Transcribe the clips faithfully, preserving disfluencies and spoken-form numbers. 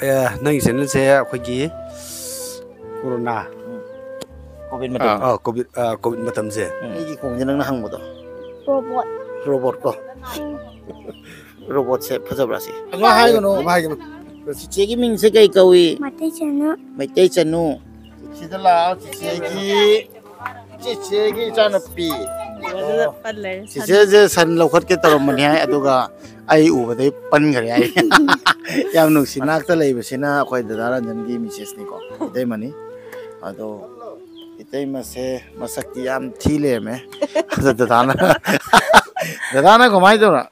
ꯑꯦ, ꯅꯪꯒꯤ ꯆꯦꯅꯦꯜꯁꯦ ꯑꯩꯈꯣꯏꯒꯤ corona, COVID ꯃꯇꯝ꯫ ꯑꯥ, ꯀꯣꯚꯤꯗ, ꯑꯥ, ꯀꯣꯚꯤꯗ ꯃꯇꯝꯁꯦ꯫ ꯎꯝ꯫ ꯑꯩꯒꯤ ꯈꯣꯡꯁꯦ ꯅꯪꯅ ꯍꯪꯕꯗꯣ꯫ ꯔꯣꯕꯣꯠ꯫ ꯔꯣꯕꯣꯠ ꯀꯣ꯫ ꯎꯝ꯫ ꯔꯣꯕꯣꯠꯁꯦ ꯐꯖꯕ꯭ꯔꯥ ꯁꯤ? ꯑꯗꯨꯃꯥꯏ ꯍꯥꯏꯒꯅꯨ, ꯑꯗꯨꯃꯥꯏ ꯍꯥꯏꯒꯅꯨ꯫ ꯆꯤꯆꯦꯒꯤ ꯃꯤꯡꯁꯦ ꯀꯩ ꯀꯧꯏ? ꯃꯩꯇꯩ ꯆꯅꯨ꯫ ꯃꯩꯇꯩ ꯆꯅꯨ꯫ ꯁꯤꯗ ꯂꯥꯛꯑꯣ, ꯆꯤꯆꯦꯒꯤ, ꯆꯤꯆꯦꯒꯤ ꯏꯆꯥꯅꯨꯄꯤ꯫ ꯃꯗꯨꯗ ꯄꯜ ꯂꯩꯔꯦ, ꯁꯟ꯫ ꯆꯤꯆꯦꯁꯦ ꯁꯟ ꯂꯧꯈꯠꯀꯦ ꯇꯧꯔꯝꯕꯅꯤ ꯍꯥꯏ, ꯑꯗꯨꯒ ꯑꯩ ꯎꯕꯗꯩ ꯄꯟꯈ꯭ꯔꯦ ꯍꯥꯏ꯫ ꯌꯥꯝ ꯅꯨꯡꯁꯤ, ꯅꯥꯛꯇ ꯂꯩꯕꯁꯤꯅ ꯑꯩꯈꯣꯏ ꯗꯗꯥ ꯔꯟꯖꯟꯒꯤ ꯃꯤꯁꯦꯁꯅꯤꯀꯣ, ꯏꯇꯩꯃꯅꯤ꯫ ꯑꯗꯣ ꯏꯇꯩꯃꯁꯦ ꯃꯁꯛꯇꯤ ꯌꯥꯝ ꯊꯤ ꯂꯩꯔꯝꯃꯦ꯫ ꯑꯗꯣ ꯗꯗꯥꯅ, ꯗꯗꯥꯅ ꯀꯃꯥꯏꯅ ꯇꯧꯔ?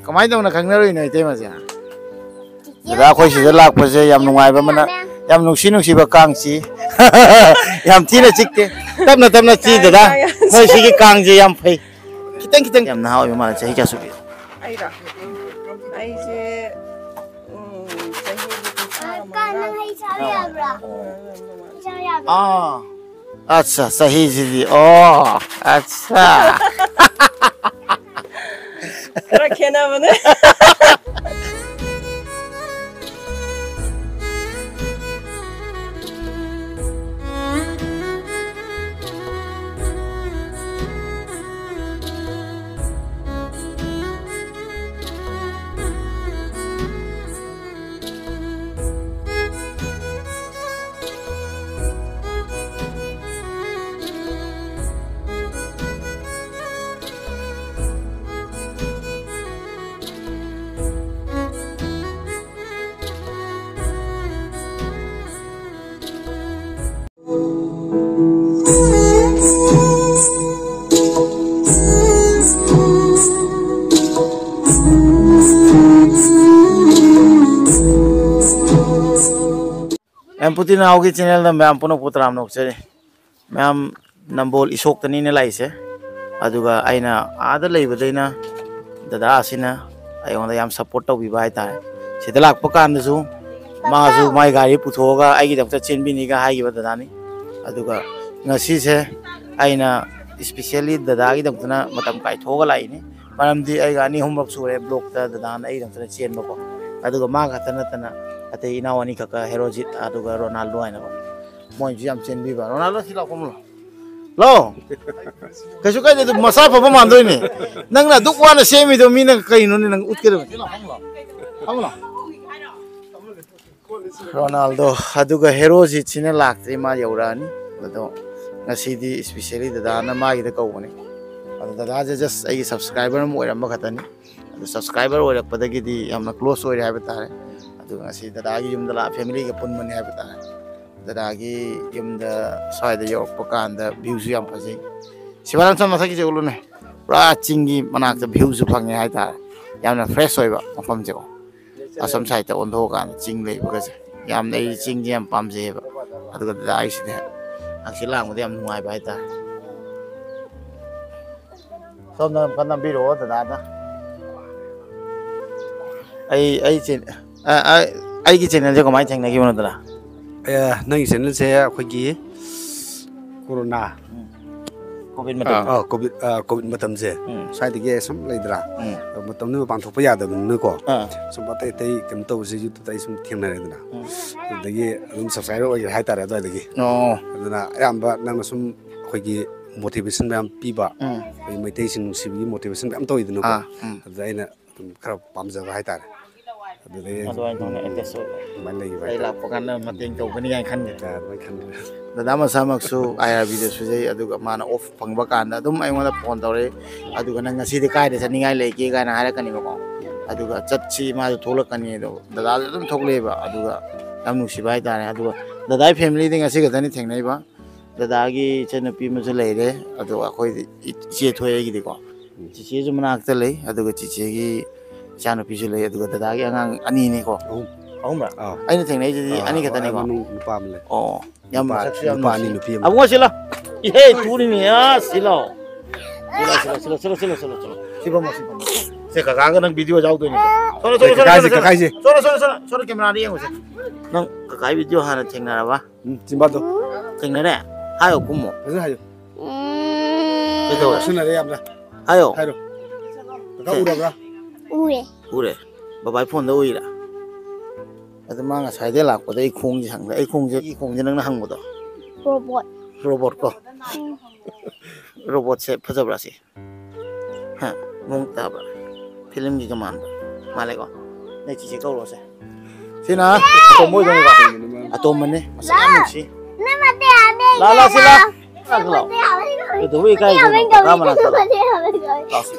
ꯀꯃꯥꯏꯅ ꯇꯧꯅ ꯈꯪꯅꯔꯨꯏꯅꯣ ꯏꯇꯩꯃꯁꯦ? ꯗꯗꯥ, ꯑꯩꯈꯣꯏ ꯁꯤꯗ ꯂꯥꯛꯄꯁꯦ ꯌꯥꯝ ꯅꯨꯡꯉꯥꯏꯕ ꯑꯃꯅ, ꯌꯥꯝ ꯅꯨꯡꯁꯤ ꯅꯨꯡꯁꯤꯕ ꯀꯥꯡ ꯆꯤꯛꯏ꯫ ꯌꯥꯝ ꯊꯤꯅ ꯆꯤꯛꯇꯦ꯫ ꯇꯞꯅ ꯇꯞꯅ ꯆꯤꯛꯏ ꯗꯗꯥ꯫ ꯅꯣꯏ ꯁꯤꯒꯤ ꯀꯥꯡꯁꯦ ꯌꯥꯝ ꯐꯩ꯫ ꯈꯤꯇꯪ ꯈꯤꯇꯪ꯫ ꯌꯥꯝ ꯅꯍꯥ ꯑꯣꯏꯕ ꯃꯥꯜꯂꯦ꯫ ꯆꯍꯤ ꯀꯌꯥ ꯁꯨꯕꯤ? ꯑꯩꯔꯣ? ꯑꯩꯁꯦ, ꯎꯝ, ꯆꯍꯤꯗꯤ ꯀꯨꯟꯊ꯭ꯔꯥ ꯃꯉꯥ꯫ ꯑꯥ꯫ ꯑꯠꯆꯥ, ꯆꯍꯤꯁꯤꯗꯤ꯫ ꯑꯣ, ꯑꯠꯆꯥ꯫ ꯈꯔ ꯈꯦꯠꯅꯕꯅꯦ꯫ ꯃꯌꯥꯝ ꯄꯨꯇꯤꯅꯥꯎꯒꯤ ꯆꯦꯅꯦꯜꯗ ꯃꯌꯥꯝ ꯄꯨꯝꯅꯃꯛꯄꯨ ꯇꯔꯥꯝꯅ ꯑꯣꯛꯆꯔꯤ꯫ ꯃꯌꯥꯝ ꯅꯝꯕꯣꯜ ꯏꯁꯣꯛꯇꯅꯤꯅ ꯂꯥꯛꯏꯁꯦ꯫ ꯑꯗꯨꯒ ꯑꯩꯅ ꯑꯥꯗ ꯂꯩꯕꯗꯩꯅ ꯗꯗꯥ ꯑꯁꯤꯅ ꯑꯩꯉꯣꯟꯗ ꯌꯥꯝ ꯁꯞꯄꯣꯔꯠ ꯇꯧꯕꯤꯕ ꯍꯥꯏꯇꯥꯔꯦ꯫ ꯁꯤꯗ ꯂꯥꯛꯄ ꯀꯥꯟꯗꯁꯨ ꯃꯥꯁꯨ ꯃꯥꯏ ꯒꯥꯔꯤ ꯄꯨꯊꯣꯛꯑꯒ ꯑꯩꯒꯤꯗꯃꯛꯇ ꯆꯦꯟꯕꯤꯅꯤꯒ ꯍꯥꯏꯈꯤꯕ ꯗꯗꯥꯅꯤ꯫ ꯑꯗꯨꯒ ꯉꯁꯤꯁꯦ ꯑꯩꯅ ꯏꯁꯄꯤꯁꯦꯜꯂꯤ ꯗꯗꯥꯒꯤꯗꯃꯛꯇꯅ ꯃꯇꯝ ꯀꯥꯏꯊꯣꯛꯑꯒ ꯂꯥꯛꯏꯅꯤ꯫ ꯃꯔꯝꯗꯤ ꯑꯩꯒ ꯑꯅꯤ ꯑꯍꯨꯝꯂꯛ ꯁꯨꯔꯦ ꯕ꯭ꯂꯣꯛꯇ ꯗꯗꯥꯅ ꯑꯩꯒꯤꯗꯃꯛꯇ ꯆꯦꯟꯕꯀꯣ꯫ ꯑꯗꯨꯒ ꯃꯥ ꯈꯛꯇ ꯅꯠꯇꯅ ꯑꯇꯩ ꯏꯅꯥꯎ ꯑꯅꯤꯈꯛꯀ, ꯍꯦꯔꯣꯖꯤꯠ ꯑꯗꯨꯒ ꯔꯣꯅꯥꯜꯗꯣ ꯍꯥꯏꯅꯀꯣ, ꯃꯣꯏꯁꯨ ꯌꯥꯝ ꯆꯦꯟꯕꯤꯕ꯫ ꯔꯣꯅꯥꯜꯗꯣ, ꯁꯤ ꯂꯥꯛꯑꯣ, ꯐꯝꯃꯨ ꯂꯥꯎ꯫ ꯂꯥꯛꯑꯣ꯫ ꯀꯩꯁꯨ ꯀꯥꯏꯗꯦ, ꯑꯗꯨꯝ ꯃꯁꯥ ꯐꯕ ꯃꯥꯟꯗꯣꯏꯅꯦ꯫ ꯅꯪꯅ ꯑꯗꯨꯛ ꯋꯥꯅ ꯁꯦꯝꯃꯤꯗꯣ ꯃꯤꯅ ꯀꯩꯅꯣꯅꯦ ꯅꯪ ꯎꯠꯀꯗꯕ? ꯁꯤ ꯂꯥꯛꯑꯣ, ꯐꯝꯃꯨ ꯂꯥꯎ꯫ ꯐꯝꯃꯨ ꯂꯥꯎ꯫ ꯔꯣꯅꯥꯜꯗꯣ, ꯑꯗꯨꯒ ꯍꯦꯔꯣꯖꯤꯠꯁꯤꯅ ꯂꯥꯛꯇ꯭ꯔꯤ, ꯃꯥ ꯌꯧꯔꯛꯑꯅꯤ꯫ ꯑꯗꯣ ꯉꯁꯤꯗꯤ specially ꯗꯗꯥꯅ ꯃꯥꯒꯤꯗ ꯀꯧꯕꯅꯦ꯫ ꯑꯗꯣ ꯗꯗꯥꯁꯦ just ꯑꯩꯒꯤ subscriber ꯑꯃ ꯑꯣꯏꯔꯝꯕ ꯈꯛꯇꯅꯤ꯫ ꯑꯗꯣ subscriber ꯑꯣꯏꯔꯛꯄꯗꯒꯤꯗꯤ ꯌꯥꯝꯅ close ꯑꯣꯏꯔꯦ ꯍꯥꯏꯕ ꯇꯥꯔꯦ꯫ ꯑꯗꯨꯒ ꯉꯁꯤ ꯗꯗꯥꯒꯤ ꯌꯨꯝꯗ ꯂꯥꯛꯑ familyꯒ ꯄꯨꯟꯕꯅꯦ ꯍꯥꯏꯕ ꯇꯥꯔꯦ꯫ ꯗꯗꯥꯒꯤ ꯌꯨꯝꯗ ꯁ꯭ꯋꯥꯏꯗ ꯌꯧꯔꯛꯄ ꯀꯥꯟꯗ viewꯁꯨ ꯌꯥꯝ ꯐꯖꯩ꯫ ꯁꯤꯕꯥꯔꯥꯝ ꯁꯝ ꯃꯊꯛꯀꯤꯁꯦ ꯎꯠꯂꯨꯅꯦ꯫ ꯄꯨꯔꯥ ꯆꯤꯡꯒꯤ ꯃꯅꯥꯛꯇ viewꯁꯨ ꯐꯪꯉꯦ ꯍꯥꯏꯇꯥꯔꯦ꯫ ꯌꯥꯝꯅ fresh ꯑꯣꯏꯕ ꯃꯐꯝꯁꯦꯀꯣ꯫ ꯑꯁꯣꯝ sideꯇ ꯑꯣꯟꯊꯣꯛꯑꯀꯥꯟꯗ ꯆꯤꯡ ꯂꯩꯕꯒꯁꯦ꯫ ꯌꯥꯝꯅ ꯑꯩ ꯆꯤꯡꯁꯦ ꯌꯥꯝ ꯄꯥꯝꯖꯩꯌꯦꯕ꯫ ꯑꯗꯨꯒ ꯗꯗꯥ ꯑꯩꯁꯤꯗꯤ ꯍꯛꯆꯤꯠ ꯂꯥꯡꯕꯗ ꯌꯥꯝ ꯅꯨꯡꯉꯥꯏꯕ ꯍꯥꯏꯇꯥꯔꯦ꯫ ꯁꯣꯝꯗ ꯑꯃꯨꯛꯀ ꯅꯝꯕꯤꯔꯛꯑꯣ ꯗꯗꯥꯅ꯫ ꯑꯩ, ꯑꯩ ꯆꯦ-, ꯑ, ꯑ, ꯑꯩꯒꯤ channelꯁꯦ ꯀꯃꯥꯏꯅ ꯊꯦꯡꯅꯈꯤꯕꯅꯣ ꯗꯗꯥ? ꯑꯦ, ꯅꯪꯒꯤ channelꯁꯦ ꯑꯩꯈꯣꯏꯒꯤ ꯀꯣꯔꯣꯅꯥ ꯎꯝ꯫ COVID ꯃꯇꯝꯗ꯫ ꯑꯥ, COVID, ꯑꯥ, COVID ꯃꯇꯝꯁꯦ ꯎꯝ꯫ ꯁ꯭ꯋꯥꯏꯗꯒꯤ ꯁꯨꯝ ꯂꯩꯗ꯭ꯔꯥ? ꯎꯝ꯫ ꯃꯇꯝꯗꯨ ꯃꯄꯥꯟ ꯊꯣꯛꯄ ꯌꯥꯗꯕꯅꯤꯅꯀꯣ꯫ ꯑꯥ꯫ ꯁꯨꯝ ꯑꯇꯩ ꯑꯇꯩ ꯀꯩꯅꯣ ꯇꯧꯕꯁꯦ YouTubeꯇ ꯑꯩ ꯁꯨꯝ ꯊꯦꯡꯅꯔꯦꯗꯅ꯫ ꯎꯝ꯫ ꯑꯗꯨꯗꯒꯤ ꯑꯗꯨꯝ subscriber ꯑꯣꯏꯈ꯭ꯔꯦ ꯍꯥꯏꯇꯥꯔꯦ ꯑꯗꯨꯋꯥꯏꯗꯒꯤ꯫ ꯑꯣ꯫ ꯑꯗꯨꯅ ꯑꯌꯥꯝꯕ ꯅꯪꯅ ꯁꯨꯝ ꯑꯩꯈꯣꯏꯒꯤ motivation ꯃꯌꯥꯝ ꯄꯤꯕ, ꯎꯝ꯫ ꯑꯩꯈꯣꯏ ꯃꯩꯇꯩꯁꯤꯡ ꯅꯨꯡꯁꯤꯕꯒꯤ motivation ꯃꯌꯥꯝ ꯇꯧꯋꯤꯗꯅꯀꯣ꯫ ꯑꯥ, ꯎꯝ꯫ ꯑꯗꯨꯗ ꯑꯩꯅ ꯑꯗꯨꯝ ꯈꯔ ꯄꯥꯝꯖꯕ ꯍꯥꯏꯇꯥꯔꯦ꯫ ꯑꯗꯨꯗꯒꯤ ꯑꯗꯨꯃꯥꯏꯅ ꯇꯧꯅ interest ꯑꯣꯏꯕ꯫ ꯑꯗꯨꯃꯥꯏꯅ ꯂꯩꯈꯤꯕ ꯑꯩ ꯍꯥꯏꯇꯥꯔꯦ꯫ ꯂꯥꯛꯄ ꯀꯥꯟꯗ ꯃꯇꯦꯡ ꯇꯧꯒꯅꯤ ꯀꯥꯏꯅ ꯈꯟꯈ꯭ꯔꯦ꯫ ꯑꯥ, ꯑꯗꯨꯃꯥꯏꯅ ꯈꯟꯈ꯭ꯔꯦ꯫ ꯗꯗꯥ ꯃꯁꯥꯃꯛꯁꯨ IRBꯗ ꯁꯨꯖꯩ, ꯑꯗꯨꯒ ꯃꯥꯅ off ꯐꯪꯕ ꯀꯥꯟꯗ ꯑꯗꯨꯝ ꯑꯩꯉꯣꯟꯗ phone ꯇꯧꯔꯛꯏ꯫ ꯑꯗꯨꯒ "ꯅꯪ ꯉꯁꯤꯗꯤ ꯀꯥꯏꯗ ꯆꯠꯅꯤꯡꯉꯥꯏ ꯂꯩꯒꯦ?" ꯀꯥꯏꯅ ꯍꯥꯏꯔꯛꯀꯅꯦꯕꯀꯣ꯫ ꯑꯗꯨꯒ ꯆꯠꯁꯤ, ꯃꯥꯁꯨ ꯊꯣꯛꯂꯛꯀꯅꯤ꯫ ꯑꯗꯣ ꯗꯗꯥꯁꯨ ꯑꯗꯨꯝ ꯊꯣꯛꯂꯛꯑꯦꯕ꯫ ꯑꯗꯨꯒ ꯌꯥꯝ ꯅꯨꯡꯁꯤꯕ ꯍꯥꯏꯇꯥꯔꯦ꯫ ꯑꯗꯨꯒ ꯗꯗꯥꯒꯤ familyꯗꯤ ꯉꯁꯤ ꯈꯛꯇꯅꯤ ꯊꯦꯡꯅꯩꯕ꯫ ꯗꯗꯥꯒꯤ ꯏꯆꯟꯅꯨꯄꯤ ꯑꯃꯁꯨ ꯂꯩꯔꯦ꯫ ꯑꯗꯣ ꯑꯩꯈꯣꯏꯗꯤ ꯏꯆꯦ ꯊꯣꯛꯑꯦ ꯑꯩꯒꯤꯗꯤꯀꯣ꯫ ꯎꯝ꯫ ꯆꯤꯆꯦꯁꯨ ꯃꯅꯥꯛꯇ ꯂꯩ, ꯑꯗꯨꯒ ꯆꯤꯆꯦꯒꯤ ꯏꯆꯥꯅꯨꯄꯤꯁꯨ ꯂꯩ, ꯑꯗꯨꯒ ꯗꯗꯥꯒꯤ ꯑꯉꯥꯡ ꯑꯅꯤꯅꯤꯀꯣ꯫ ꯑꯍꯨꯝ꯫ ꯑꯍꯨꯝꯔ? ꯑꯥ꯫ ꯑꯩꯅ ꯊꯦꯡꯅꯩꯁꯤꯗꯤ ꯑꯥ, ꯑꯅꯤ ꯈꯛꯇꯅꯤꯀꯣ꯫ ꯑꯥ, ꯃꯅꯨꯡ ꯅꯨꯄꯥ ꯑꯃ ꯂꯩ꯫ ꯑꯣ, ꯌꯥꯝ ꯅꯨꯄꯥ, ꯃꯁꯛꯁꯨ ꯌꯥꯝ ꯅꯨꯄꯥ ꯅꯨꯡꯁꯤ꯫ ꯑꯅꯤ, ꯅꯨꯄꯤ ꯑꯃ꯫ ꯑꯕꯨꯡꯉꯣ ꯁꯤꯂꯥꯎ꯫ ꯏꯍꯦ, ꯇꯨꯅꯤꯅꯦ, ꯑꯥ, ꯁꯤꯂꯥꯎ꯫ ꯁꯤꯂꯥꯎ, ꯁꯤꯂꯥꯎ, ꯁꯤꯂꯥꯎ꯫ ꯁꯤ ꯐꯝꯃꯣ, ꯁꯤ ꯐꯝꯃꯣ꯫ ꯁꯦ, ꯀꯀꯥꯒ ꯅꯪ video ꯌꯥꯎꯗꯣꯏꯅꯦ꯫ ꯁꯣꯝꯗ, ꯁꯣꯝꯗ, ꯁꯣꯝꯗ, ꯀꯀꯥꯏꯁꯦ, ꯁꯣꯝꯗ, ꯀꯀꯥꯏꯁꯦ꯫ ꯁꯣꯝꯗ, ꯁꯣꯝꯗ, ꯁꯣꯝꯗ, ꯁꯣꯝꯗ cameraꯗ ꯌꯦꯡꯉꯨꯁꯦ꯫ ꯅꯪ ꯀꯀꯥꯒꯤ video ꯍꯥꯟꯅ ꯊꯦꯡꯅꯔꯕ? ꯎꯝ, ꯆꯤꯝꯕꯥꯜꯗꯣ꯫ ꯊꯦꯡꯅꯔꯦ? ꯍꯥꯏꯌꯣ, ꯀꯨꯝꯃꯣ꯫ ꯐꯖꯅ ꯍꯥꯏꯌꯣ꯫ ꯀꯩꯗꯧꯔꯦ? ꯅꯛꯁꯟꯅꯔꯦ ꯌꯥꯝꯅ꯫ ꯍꯥꯏꯌꯣ꯫ ꯍꯥꯏꯔꯣ꯫ ꯀꯀꯥ ꯁꯦ꯫ ꯎꯔꯕ꯭ꯔꯥ? ꯎꯔꯦ꯫ ꯎꯔꯦ? ꯕꯕꯥꯏ phoneꯗ ꯎꯏꯔꯥ? ꯑꯗꯨ ꯃꯥ ꯉꯁꯥꯏꯗꯩ ꯂꯥꯛꯄꯗ ꯑꯩ ꯈꯣꯡꯁꯦ ꯍꯪꯗ, ꯑꯩ ꯈꯣꯡꯁꯦ, ꯑꯩꯒꯤ ꯈꯣꯡꯁꯦ ꯅꯪꯅ ꯍꯪꯕꯗꯣ? ꯔꯣꯕꯣꯠ꯫ ꯔꯣꯕꯣꯠ ꯀꯣ? ꯎꯝ꯫ ꯔꯣꯕꯣꯠꯁꯦ ꯐꯖꯕ꯭ꯔꯥ ꯁꯤ? ꯍꯥ? ꯃꯑꯣꯡ ꯇꯥꯕ꯭ꯔꯥ? ꯐꯤꯂꯝꯒꯤꯒ ꯃꯥꯟꯕ꯭ꯔꯥ? ꯃꯥꯜꯂꯦꯀꯣ? ꯅꯣꯏ ꯆꯤꯆꯦ ꯀꯧꯔꯣꯁꯦ꯫ ꯁꯤꯅ ꯑꯇꯣꯝꯕ ꯑꯣꯏꯗꯣꯏꯅꯤꯀꯣ? ꯑꯇꯣꯝꯕꯅꯦ꯫ ꯃꯁꯛ ꯌꯥꯝ ꯅꯨꯡꯁꯤ꯫ ꯂꯥ, ꯂꯥ, ꯁꯤ ꯂꯥ꯫ ꯂꯥꯛꯑꯣ, ꯂꯥꯛꯑꯣ꯫ ꯀꯩꯗꯧꯕꯩ ꯏꯀꯥꯏꯗꯣꯏꯅꯣ? ꯀꯀꯥ ꯃꯅꯥꯛꯇ ꯂꯥꯛꯑꯣ꯫ ꯂꯥꯛꯑꯣ, ꯁꯤ꯫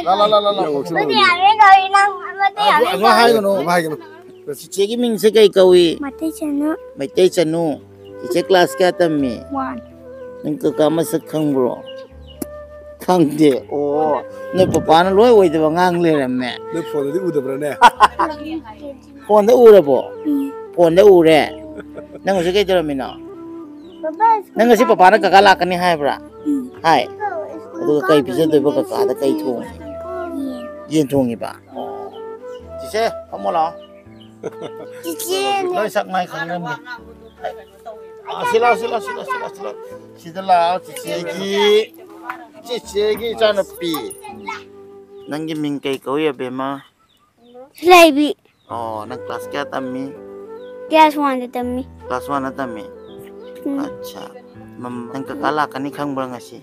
ꯂꯥ, ꯂꯥ, ꯂꯥ, ꯂꯥ, ꯂꯥ, ꯂꯥ, ꯂꯥ꯫ ꯑꯗꯨ, ꯑꯗꯨꯃꯥꯏ ꯍꯥꯏꯒꯅꯨ꯫ ꯑꯗꯨꯃꯥꯏ ꯍꯥꯏꯒꯅꯨ꯫ ꯆꯤꯆꯦꯒꯤ ꯃꯤꯡꯁꯦ ꯀꯩ ꯀꯧꯏ? ꯃꯩꯇꯩ ꯆꯅꯨ꯫ ꯃꯩꯇꯩ ꯆꯅꯨ꯫ ꯆꯤꯆꯦ ꯀ꯭ꯂꯥꯁ ꯀꯌꯥ ꯇꯝꯃꯤ? ꯋꯥꯟ꯫ ꯅꯪ ꯀꯀꯥ ꯃꯁꯛ ꯈꯪꯕ꯭ꯔꯣ? ꯈꯪꯗꯦ꯫ ꯑꯣ, ꯅꯣꯏ ꯄꯄꯥꯅ ꯂꯣꯏ ꯑꯣꯏꯗꯕ ꯉꯥꯡ ꯂꯩꯔꯝꯃꯦ꯫ ꯅꯣꯏ ꯐꯣꯟꯗꯗꯤ ꯎꯗꯕ꯭ꯔꯥꯅꯦ? ꯐꯣꯟꯗ ꯎꯔꯕꯣ? ꯎꯝ꯫ ꯐꯣꯟꯗ ꯎꯔꯦ? ꯅꯪ ꯍꯧꯖꯤꯛ ꯀꯩ ꯇꯧꯔꯝꯃꯤꯅꯣ? ꯄꯄꯥ, ꯁ꯭ꯀꯨꯜ ꯅꯪ ꯉꯁꯤ ꯄꯄꯥꯅ ꯀꯥꯕ ꯀꯀꯥ ꯂꯥꯛꯀꯅꯤ ꯍꯥꯏꯕ꯭ꯔꯥ? ꯎꯝ꯫ ꯍꯥꯏ꯫ ꯁ꯭ꯀꯨꯜ ꯑꯗꯨꯒ ꯀꯩ ꯀꯥꯕ ꯄꯤꯖꯗꯣꯏꯕ ꯅꯨꯃꯤꯠ ꯀꯀꯥꯗ? ꯀꯩ ꯊꯣꯡꯉꯤ? ꯌꯦꯟ꯫ ꯌꯦꯟ ꯊꯣꯡꯉꯤꯕ? ꯑꯣ꯫ ꯆꯤꯆꯦ, ꯐꯝꯃꯣ ꯂꯥꯛꯑꯣ꯫ ꯆꯤꯆꯦꯅꯦ꯫ ꯂꯣꯏ ꯁꯛ ꯃꯥꯏ ꯈꯪꯅꯔꯝꯅꯤ꯫ ꯑꯥ, ꯁꯤ ꯂꯥꯎ, ꯁꯤ ꯂꯥꯎ, ꯁꯤ ꯂꯥꯎ, ꯁꯤ ꯂꯥꯎ, ꯁꯤ ꯂꯥꯎ꯫ ꯁꯤꯗ ꯂꯥꯛꯑꯣ, ꯆꯤꯆꯦꯒꯤ, ꯆꯤꯆꯦꯒꯤ ꯏꯆꯥꯅꯨꯄꯤ꯫ ꯅꯪꯒꯤ ꯃꯤꯡ ꯀꯩ ꯀꯧꯏ, ꯑꯕꯦꯝꯃ? ꯂꯩꯕꯤ꯫ ꯑꯣ, ꯅꯪ ꯀ꯭ꯂꯥꯁ ꯀꯌꯥ ꯇꯝꯃꯤ? ꯀ꯭ꯂꯥꯁ ꯋꯥꯟꯗ ꯇꯝꯃꯤ꯫ ꯀ꯭ꯂꯥꯁ ꯋꯥꯟꯗ ꯇꯝꯃꯤ? ꯎꯝ꯫ ꯑꯠꯆꯥ꯫ ꯃꯝ-, ꯅꯪ ꯀꯀꯥ ꯂꯥꯛꯀꯅꯤ ꯈꯪꯕ꯭ꯔꯥ ꯉꯁꯤ?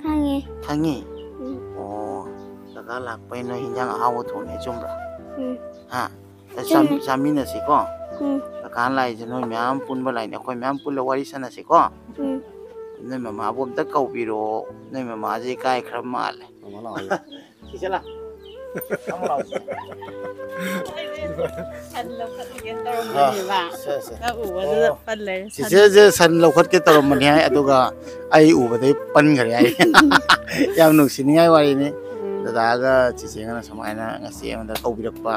ꯈꯪꯉꯦ꯫ ꯈꯪꯉꯤ? ꯎꯝ꯫ ꯑꯣ, ꯀꯀꯥ ꯂꯥꯛꯄꯩ ꯅꯣꯏ ꯍꯤꯟꯖꯥꯡ ꯑꯍꯥꯎꯕ ꯊꯣꯡꯉꯦ, ꯆꯨꯝꯕ꯭ꯔꯥ? ꯎꯝ꯫ ꯍꯥ? ꯑꯦ, ꯆꯥꯃꯤ-, ꯆꯨꯝꯃꯦ꯫ ꯆꯥꯃꯤꯟꯅꯁꯤꯀꯣ꯫ ꯎꯝ꯫ ꯀꯀꯥ ꯂꯥꯛꯏꯁꯦ ꯅꯣꯏ ꯃꯌꯥꯝ ꯄꯨꯟꯕ ꯂꯥꯛꯏꯅꯦ, ꯑꯩꯈꯣꯏ ꯃꯌꯥꯝ ꯄꯨꯜꯂ ꯋꯥꯔꯤ ꯁꯥꯟꯅꯁꯤꯀꯣ꯫ ꯎꯝ꯫ ꯅꯣꯏ ꯃꯃꯥꯕꯨ ꯑꯝꯇ ꯀꯧꯕꯤꯔꯣ, ꯅꯣꯏ ꯃꯃꯥꯁꯦ ꯏꯀꯥꯏꯈ꯭ꯔ ꯃꯥꯜꯂꯦ꯫ ꯃꯃꯥ ꯂꯥꯛꯑꯣ꯫ ꯁꯤꯁꯦ ꯂꯥ꯫ ꯁꯟ ꯂꯧꯈꯠꯂꯒꯦꯅ ꯇꯧꯔꯝꯕꯅꯦꯕ꯫ ꯑꯥ, ꯁꯦ, ꯁꯦ꯫ ꯅꯪ ꯎꯕꯗꯨꯗ ꯑꯣ꯫ ꯄꯜ ꯂꯩꯔꯦ꯫ ꯁꯟ ꯆꯤꯆꯦꯁꯦ ꯁꯟ ꯂꯧꯈꯠꯀꯦ ꯇꯧꯔꯝꯕꯅꯤ ꯍꯥꯏ, ꯑꯗꯨꯒ ꯑꯩ ꯎꯕꯗꯩ ꯄꯟꯈ꯭ꯔꯦ ꯍꯥꯏ꯫ ꯌꯥꯝ ꯅꯨꯡꯁꯤꯅꯤꯡꯉꯥꯏ ꯋꯥꯔꯤꯅꯤ꯫ ꯎꯝ꯫ ꯗꯗꯥꯒ ꯆꯤꯆꯦꯒꯅ ꯁꯨꯃꯥꯏꯅ ꯉꯁꯤ ꯑꯩꯉꯣꯟꯗ ꯀꯧꯕꯤꯔꯛꯄ,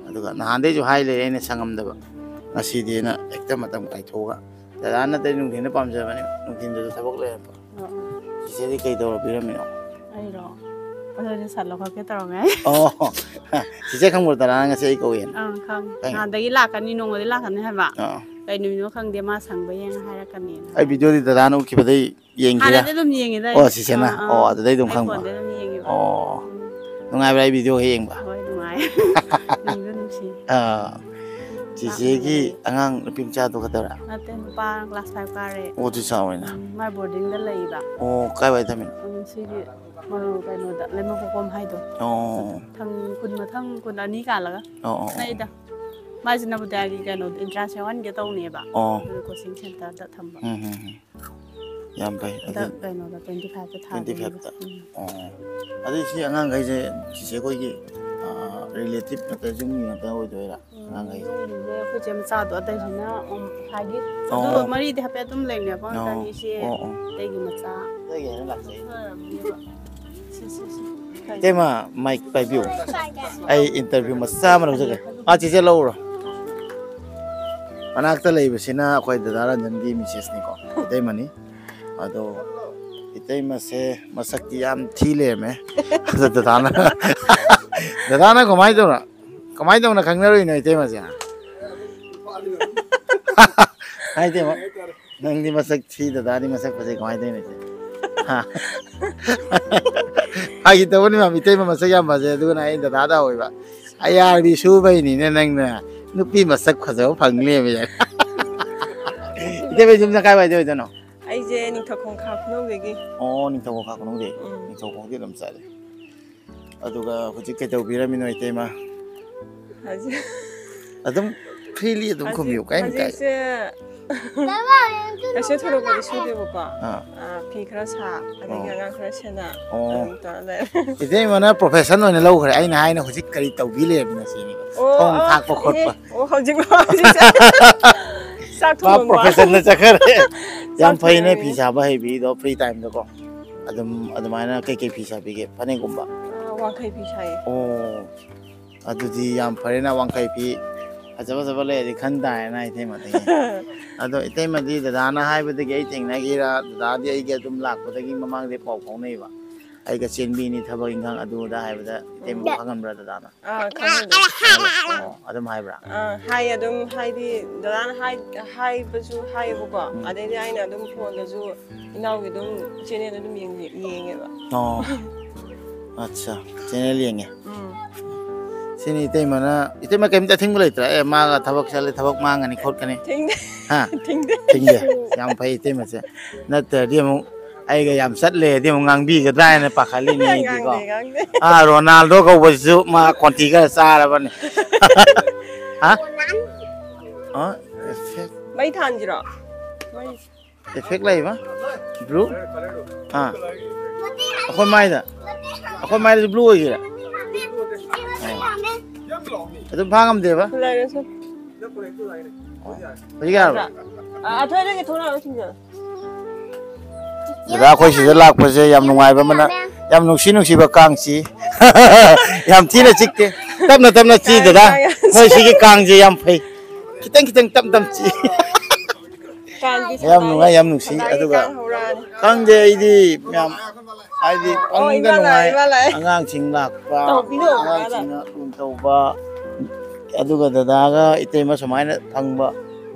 ꯑꯗꯨꯒ ꯅꯍꯥꯟꯗꯩꯁꯨ ꯍꯥꯏ ꯂꯩꯔꯦ ꯑꯩꯅ ꯁꯪꯉꯝꯗꯕ, ꯉꯁꯤꯗꯤ ꯑꯩꯅ ꯍꯦꯛꯇ ꯃꯇꯝ ꯀꯥꯏꯊꯣꯛꯑꯒ, ꯗꯗꯥ ꯅꯠꯇ꯭ꯔꯗꯤ ꯅꯨꯡꯊꯤꯜꯗ ꯄꯥꯝꯖꯕꯅꯦ, ꯅꯨꯡꯊꯤꯜꯗꯁꯨ ꯊꯕꯛ ꯂꯩꯔꯝꯕ꯫ ꯑꯣ꯫ ꯆꯤꯆꯦꯗꯤ ꯀꯩ ꯇꯧꯔ ꯄꯤꯔꯝꯃꯤꯅꯣ? ꯑꯩꯔꯣ? ꯑꯗꯨꯗꯤ ꯁꯟ ꯂꯧꯈꯠꯀꯦ ꯇꯧꯔꯝꯃꯦ꯫ ꯑꯣ꯫ ꯆꯤꯆꯦ ꯈꯪꯕ꯭ꯔꯣ ꯗꯗꯥꯅ ꯉꯁꯤ ꯑꯩ ꯀꯧꯏꯅ? ꯑꯪ, ꯈꯪꯉꯦ꯫ ꯈꯪꯉꯦ꯫ ꯅꯍꯥꯟꯗꯒꯤ ꯂꯥꯛꯀꯅꯤ, ꯅꯣꯡꯃꯗꯤ ꯂꯥꯛꯀꯅꯤ ꯍꯥꯏꯕ꯫ ꯑꯥ꯫ ꯀꯩ ꯅꯨꯃꯤꯠꯅꯣ ꯈꯪꯗꯦ, ꯃꯥ ꯁꯪꯕ ꯌꯦꯡꯉ ꯍꯥꯏꯔꯛꯀꯅꯤꯅ ꯑꯩ ꯍꯥꯏ꯫ ꯚꯤꯗꯤꯑꯣꯗꯤ ꯗꯗꯥꯅ ꯎꯈꯤꯕꯗꯩ ꯌꯦꯡꯈꯤꯔꯥ? ꯍꯥꯟꯅꯗꯤ ꯑꯗꯨꯝ ꯌꯦꯡꯉꯤꯗ ꯑꯣ, ꯑꯩ꯫ ꯆꯤꯆꯦꯅ? ꯑꯥ, ꯑꯥ꯫ ꯑꯣ, ꯑꯗꯨꯗꯩ ꯑꯗꯨꯝ ꯑꯩ ꯈꯪꯕ? ꯐꯣꯟꯗꯩ ꯑꯗꯨꯝ ꯌꯦꯡꯉꯦꯕ꯫ ꯑꯣ꯫ ꯎꯝ꯫ ꯅꯨꯡꯉꯥꯏꯕ꯭ꯔꯥ ꯑꯩ ꯚꯤꯗꯤꯑꯣ ꯍꯦꯛ ꯌꯦꯡꯕ? ꯍꯣꯏ, ꯅꯨꯡꯉꯥꯏ꯫ ꯅꯨꯡꯁꯨ ꯅꯨꯡꯁꯤ꯫ ꯑꯥ, ꯆꯤꯆꯦꯒꯤ ꯑꯉꯥꯡ ꯅꯨꯄꯤ ꯃꯆꯥꯗꯣ ꯈꯛꯇꯔꯥ? ꯅꯠꯇꯦ, ꯅꯨꯄꯥ ꯀ꯭ꯂꯥꯁ ꯐꯥꯏꯚ ꯀꯥꯔꯦ꯫ ꯑꯣ, ꯑꯗꯨ ꯆꯥꯎꯔꯦꯅ꯫ ꯎꯝ, ꯃꯥ ꯕꯣꯔꯗꯤꯡꯗ ꯂꯩꯕ꯫ ꯑꯣ, ꯀꯥꯏꯋꯥꯏ ꯊꯝꯃꯤꯅꯣ? ꯎꯝ, ꯁꯤꯒꯤ ꯃꯔꯨ ꯀꯩꯅꯣꯗ, ꯂꯩꯃꯄꯣꯛꯄꯝ ꯍꯥꯏꯗꯣ꯫ ꯑꯣ, ꯊꯪ ꯀꯨꯟ ꯃꯊꯪ ꯀꯨꯟ ꯑꯅꯤ ꯀꯥꯜꯂꯒ꯫ ꯑꯣ, ꯑꯣ, ꯑꯣ꯫ ꯅꯛꯏꯗ꯫ ꯃꯥꯁꯤ ꯅꯕꯣꯗꯤꯌꯥꯒꯤ ꯀꯩꯅꯣꯗ entrance ꯌꯥꯎꯍꯟꯒꯦ ꯇꯧꯅꯦꯕ꯫ ꯑꯣ꯫ ꯑꯗꯨ coaching centerꯗ ꯊꯝꯕ꯫ ꯎꯝ, ꯎꯝ, ꯎꯝ꯫ ꯌꯥꯝ ꯐꯩ꯫ ꯑꯗꯨ ꯍꯟꯗꯛ ꯀꯩꯅꯣꯗ twenty fiveꯇ ꯊꯥꯕꯅꯦꯕ꯫ twenty fiveꯇ꯫ ꯎꯝ꯫ ꯑꯣ꯫ ꯑꯗꯨ ꯁꯤ ꯑꯉꯥꯡꯈꯩꯁꯦ ꯆꯤꯆꯦ ꯑꯩꯈꯣꯏꯒꯤ, ꯑꯥ, relative ꯅꯠꯇ꯭ꯔꯒ ꯌꯨꯝꯒꯤ ꯉꯥꯛꯇ ꯑꯣꯏꯗꯣꯏꯔꯥ? ꯑꯉꯥꯡꯈꯩꯁꯦ꯫ ꯌꯨꯝꯒꯤꯁꯦ ꯑꯩꯈꯣꯏ ꯆꯦ ꯃꯆꯥꯗꯣ ꯑꯇꯩꯁꯤꯅ, ꯎꯝ, ꯍꯥꯏꯗꯤ ꯑꯣ꯫ ꯑꯗꯨ ꯃꯔꯤꯗꯤ ꯍꯥꯏꯐꯦꯠ ꯑꯗꯨꯝ ꯂꯩꯅꯕ ꯑꯣ꯫ ꯉꯥꯛꯇꯅꯤ꯫ ꯏꯆꯦ ꯑꯣ, ꯑꯣ꯫ ꯑꯇꯩꯒꯤ ꯃꯆꯥ꯫ ꯑꯇꯩꯒꯤ ꯍꯥꯏꯅ ꯂꯥꯛꯆꯩ꯫ ꯁꯤ, ꯁꯤ, ꯁꯤ꯫ ꯏꯇꯩꯃ, mic ꯄꯥꯏꯕꯤꯌꯨ꯫ ꯑꯩ interview ꯃꯆꯥ ꯑꯃ ꯂꯧꯖꯒꯦ꯫ ꯑꯥ, ꯆꯤꯆꯦ ꯂꯧꯔꯣ꯫ ꯃꯅꯥꯛꯇ ꯂꯩꯕꯁꯤꯅ ꯑꯩꯈꯣꯏ ꯗꯗꯥ ꯔꯟꯖꯟꯒꯤ ꯃꯤꯁꯦꯁꯅꯤꯀꯣ, ꯏꯇꯩꯃꯅꯤ꯫ ꯑꯗꯣ ꯏꯇꯩꯃꯁꯦ ꯃꯁꯛꯇꯤ ꯌꯥꯝ ꯊꯤ ꯂꯩꯔꯝꯃꯦ꯫ ꯑꯗꯣ ꯗꯗꯥꯅ, ꯗꯗꯥꯅ ꯀꯃꯥꯏꯅ ꯇꯧꯅ, ꯀꯃꯥꯏꯅ ꯇꯧꯅ ꯈꯪꯅꯔꯨꯏꯅꯣ ꯏꯇꯩꯃꯁꯦ? ꯍꯥꯏ ꯏꯇꯩꯃ, ꯅꯪꯗꯤ ꯃꯁꯛ ꯊꯤ, ꯗꯗꯥꯗꯤ ꯃꯁꯛ ꯐꯖꯩ, ꯀꯃꯥꯏꯅ ꯇꯧꯔꯤꯅꯣ ꯏꯆꯦ? ꯍꯥ? ꯐꯥꯒꯤ ꯇꯧꯕꯅꯤ ꯃꯥꯝ, ꯏꯇꯩꯃ ꯃꯁꯛ ꯌꯥꯝ ꯐꯖꯩ, ꯑꯗꯨꯒꯅ ꯑꯩ ꯗꯗꯥꯗ ꯍꯧꯋꯦꯕ꯫ ꯑꯌꯥꯔꯕꯤ ꯁꯨꯕꯩꯅꯤꯅꯦ ꯅꯪꯅ ꯅꯨꯄꯤ ꯃꯁꯛ ꯐꯖꯕ ꯐꯪ ꯂꯩꯔꯝꯃꯦ꯫ ꯏꯇꯩꯃ ꯌꯨꯝꯅ ꯀꯥꯏꯋꯥꯏꯗ ꯑꯣꯏꯗꯣꯏꯅꯣ? ꯑꯩꯁꯦ ꯅꯤꯡꯊꯧꯈꯣꯡ ꯈꯥ ꯈꯨꯅꯧꯗꯒꯤ꯫ ꯑꯣ, ꯅꯤꯡꯊꯧꯈꯣꯡ ꯈꯥ ꯈꯨꯅꯧꯗꯩ꯫ ꯎꯝ꯫ ꯅꯤꯡꯊꯧꯈꯣꯡꯗꯤ ꯑꯗꯨꯝ ꯆꯠꯂꯦ꯫ ꯑꯗꯨꯒ ꯍꯧꯖꯤꯛ ꯀꯩꯗꯧꯕꯤꯔꯝꯃꯤꯅꯣ ꯏꯇꯩꯃ? ꯍꯧꯖꯤꯛ ꯑꯗꯨꯝ freely ꯑꯗꯨꯝ ꯍꯧꯖꯤꯛ ꯈꯨꯝꯕꯤꯌꯨ, ꯀꯩꯝ ꯀꯥꯏꯗꯦ꯫ ꯍꯧꯖꯤꯛꯁꯦ ꯀꯩꯁꯨ ꯊꯣꯏꯗꯣꯛꯄꯗꯤ ꯁꯨꯗꯦꯕꯀꯣ꯫ ꯑꯥ꯫ ꯑꯥ, ꯐꯤ ꯈꯔ ꯁꯥ, ꯑꯗꯒꯤ ꯑꯣ꯫ ꯑꯉꯥꯡ ꯈꯔ ꯁꯦꯟꯅ, ꯑꯣ꯫ ꯑꯗꯨꯝ ꯇꯧꯔ ꯂꯩ꯫ ꯏꯇꯩꯃꯅ profession ꯑꯣꯏꯅ ꯂꯧꯈ꯭ꯔꯦ, ꯑꯩꯅ ꯍꯥꯏꯅ ꯍꯧꯖꯤꯛ ꯀꯔꯤ ꯇꯧꯕꯤ ꯂꯩꯔꯝꯃꯤꯅꯣ ꯁꯤꯅꯤ꯫ ꯑꯣ, ꯊꯣꯡ ꯑꯣ, ꯊꯥꯛꯄ ꯈꯣꯠꯄ꯫ ꯑꯦ, ꯑꯣ, ꯍꯧꯖꯤꯛ ꯍꯧꯖꯤꯛꯁꯦ ꯆꯥꯛ ꯃꯥ ꯊꯣꯡꯕ꯫ professionꯗ ꯆꯠꯈ꯭ꯔꯦ꯫ ꯌꯥꯝ ꯆꯥꯛ ꯐꯩꯅꯦ ꯊꯣꯡꯉꯤꯅꯦ꯫ ꯐꯤ ꯁꯥꯕ ꯍꯩꯕꯤꯗꯣ free timeꯗꯀꯣ꯫ ꯑꯗꯨꯝ ꯑꯗꯨꯃꯥꯏꯅ ꯀꯩꯀꯩ ꯐꯤ ꯁꯥꯕꯤꯒꯦ? ꯐꯅꯦꯛꯀꯨꯝꯕ? ꯑꯥ, ꯋꯥꯡꯈꯩ ꯐꯤ ꯁꯥꯏꯌꯦ꯫ ꯑꯣ, ꯑꯗꯨꯗꯤ ꯌꯥꯝ ꯐꯔꯦꯅ, ꯋꯥꯡꯈꯩ ꯐꯤ ꯐꯖ ꯐꯖꯕ ꯂꯩꯔꯗꯤ ꯈꯟ ꯇꯥꯔꯦꯅ ꯏꯇꯩꯃꯗꯒꯤ꯫ ꯑꯗꯣ ꯏꯇꯩꯃꯗꯤ ꯗꯗꯥꯅ ꯍꯥꯏꯕꯗꯒꯤ ꯑꯩ ꯊꯦꯡꯅꯈꯤꯔ, ꯗꯗꯥꯗꯤ ꯑꯩꯒꯤ ꯑꯗꯨꯝ ꯂꯥꯛꯄꯗꯒꯤ ꯃꯃꯥꯡꯗꯩ ꯄꯥꯎ ꯐꯥꯎꯅꯩꯕ꯫ ꯑꯩꯒ ꯆꯦꯟꯕꯤꯅꯤ ꯊꯕꯛ ꯏꯪꯈꯥꯡ ꯑꯗꯨ ꯑꯗꯥ ꯍꯥꯏꯕꯗ ꯏꯇꯩꯃ ꯈꯪꯍꯟꯕ꯭ꯔꯥ ꯗꯗꯥꯅ? ꯑꯥ, ꯈꯪꯍꯜꯂꯦ꯫ ꯑꯣ, ꯑꯗꯨꯝ ꯍꯥꯏꯕ꯭ꯔꯥ? ꯑꯥ, ꯍꯥꯏ, ꯑꯗꯨꯝ ꯍꯥꯏꯗꯤ ꯗꯗꯥꯅ ꯍꯥꯏ-, ꯍꯥꯏꯕꯁꯨ ꯍꯥꯏꯌꯦꯕꯀꯣ꯫ ꯎꯝ꯫ ꯑꯗꯩꯗꯤ ꯑꯩꯅ ꯑꯗꯨꯝ phoneꯗꯁꯨ ꯏꯅꯥꯎꯒꯤ ꯑꯗꯨꯝ channelꯗ ꯑꯗꯨꯝ ꯌꯦꯡꯉꯦ-, ꯌꯦꯡꯉꯦꯕ꯫ ꯑꯣ꯫ ꯑꯠꯆꯥ, ꯆꯦꯅꯦꯜ ꯌꯦꯡꯉꯦ꯫ ꯎꯝ꯫ ꯁꯤꯅꯤ ꯏꯇꯩꯃꯅ, ꯏꯇꯩꯃ ꯀꯩꯝꯇ ꯑꯊꯤꯡꯕ ꯂꯩꯇ꯭ꯔꯥ? "ꯑꯦ, ꯃꯥꯒ ꯊꯕꯛ ꯆꯠꯂꯦ, ꯊꯕꯛ ꯃꯥꯡꯉꯅꯤ ꯈꯣꯠꯀꯅꯤ"? ꯊꯤꯡꯗꯦ꯫ ꯍꯥ? ꯊꯤꯡꯗꯦ꯫ ꯊꯤꯡꯗꯦ꯫ ꯌꯥꯝ ꯐꯩ ꯏꯇꯩꯃꯁꯦ꯫ ꯅꯠꯇ꯭ꯔꯗꯤ ꯑꯃꯨꯛ ꯑꯩꯒ ꯌꯥꯝ ꯆꯠꯂꯦꯗꯤ ꯑꯃꯨꯛ ꯉꯥꯡꯕꯤꯒꯗ꯭ꯔꯥ ꯍꯥꯏꯅ ꯄꯥꯈꯠꯂꯤꯅꯦ ꯑꯩꯗꯤꯀꯣ꯫ ꯉꯥꯡꯗꯦ, ꯉꯥꯡꯗꯦ꯫ ꯑꯥ, ꯔꯣꯅꯥꯜꯗꯣ ꯀꯧꯕꯁꯤꯁꯨ ꯃꯥ ꯈꯣꯟꯊꯤ ꯈꯔ ꯆꯥꯔꯕꯅꯦ꯫ ꯍꯥ? ꯑ, effect꯫ ꯃꯩ ꯊꯥꯟꯁꯤꯔꯣ? ꯃꯩ꯫ Effect ꯂꯩꯕ? Blue? ꯑꯥ꯫ ꯑꯩꯈꯣꯏ ꯃꯥꯏꯗ꯫ ꯑꯩꯈꯣꯏ ꯃꯥꯏꯗꯁꯨ blue ꯑꯣꯏꯒꯦꯔꯥ? ꯑꯥ꯫ ꯑꯗꯨꯝ ꯐꯥ ꯉꯝꯗꯦꯕ? ꯂꯩꯔꯁꯨ꯫ ꯍꯧꯖꯤꯛ ꯌꯥꯔꯕ? ꯑ, ꯑꯊꯣꯏꯗꯒꯤ ꯊꯣꯛꯂꯛꯑꯣ, ꯁꯤꯡꯖꯣ꯫ ꯗꯗꯥ, ꯑꯩꯈꯣꯏ ꯁꯤꯗ ꯂꯥꯛꯄꯁꯦ ꯌꯥꯝ ꯅꯨꯡꯉꯥꯏꯕ ꯑꯃꯅ, ꯌꯥꯝ ꯅꯨꯡꯁꯤ ꯅꯨꯡꯁꯤꯕ ꯀꯥꯡ ꯆꯤ꯫ ꯌꯥꯝ ꯊꯤꯅ ꯆꯤꯛꯇꯦ꯫ ꯇꯞꯅ ꯇꯞꯅ ꯆꯤ, ꯗꯗꯥ꯫ ꯅꯣꯏ ꯁꯤꯒꯤ ꯀꯥꯡꯁꯦ ꯌꯥꯝ ꯐꯩ꯫ ꯈꯤꯇꯪ ꯈꯤꯇꯪ ꯇꯞ ꯇꯞ ꯆꯤ꯫ ꯀꯥꯡꯗꯤ ꯌꯥꯝ ꯅꯨꯡꯉꯥꯏ, ꯌꯥꯝ ꯅꯨꯡꯁꯤ꯫ ꯁꯟꯗꯥꯒꯤ ꯑꯗꯨꯒ ꯀꯥꯡ ꯍꯧꯔꯛꯑꯅꯤ꯫ ꯈꯪꯗꯦ, ꯑꯩꯗꯤ ꯃꯌꯥꯝ ꯍꯥꯏꯗꯤ ꯑꯣ, ꯄꯪꯅꯨꯡꯗ ꯏꯃꯥ ꯂꯥꯛꯑꯦ, ꯅꯨꯡꯉꯥꯏ꯫ ꯏꯃꯥ ꯂꯥꯛꯑꯦ꯫ ꯑꯉꯥꯡꯁꯤꯡ ꯂꯥꯛꯄ, ꯇꯧꯕꯤꯅꯣ, ꯏꯃꯥꯗ꯫ ꯑꯉꯥꯡꯁꯤꯡꯅ ꯂꯨꯅ ꯇꯧꯕ, ꯑꯗꯨꯒ ꯗꯗꯥꯒ ꯏꯇꯩꯃ ꯁꯨꯃꯥꯏꯅ ꯐꯪꯕ,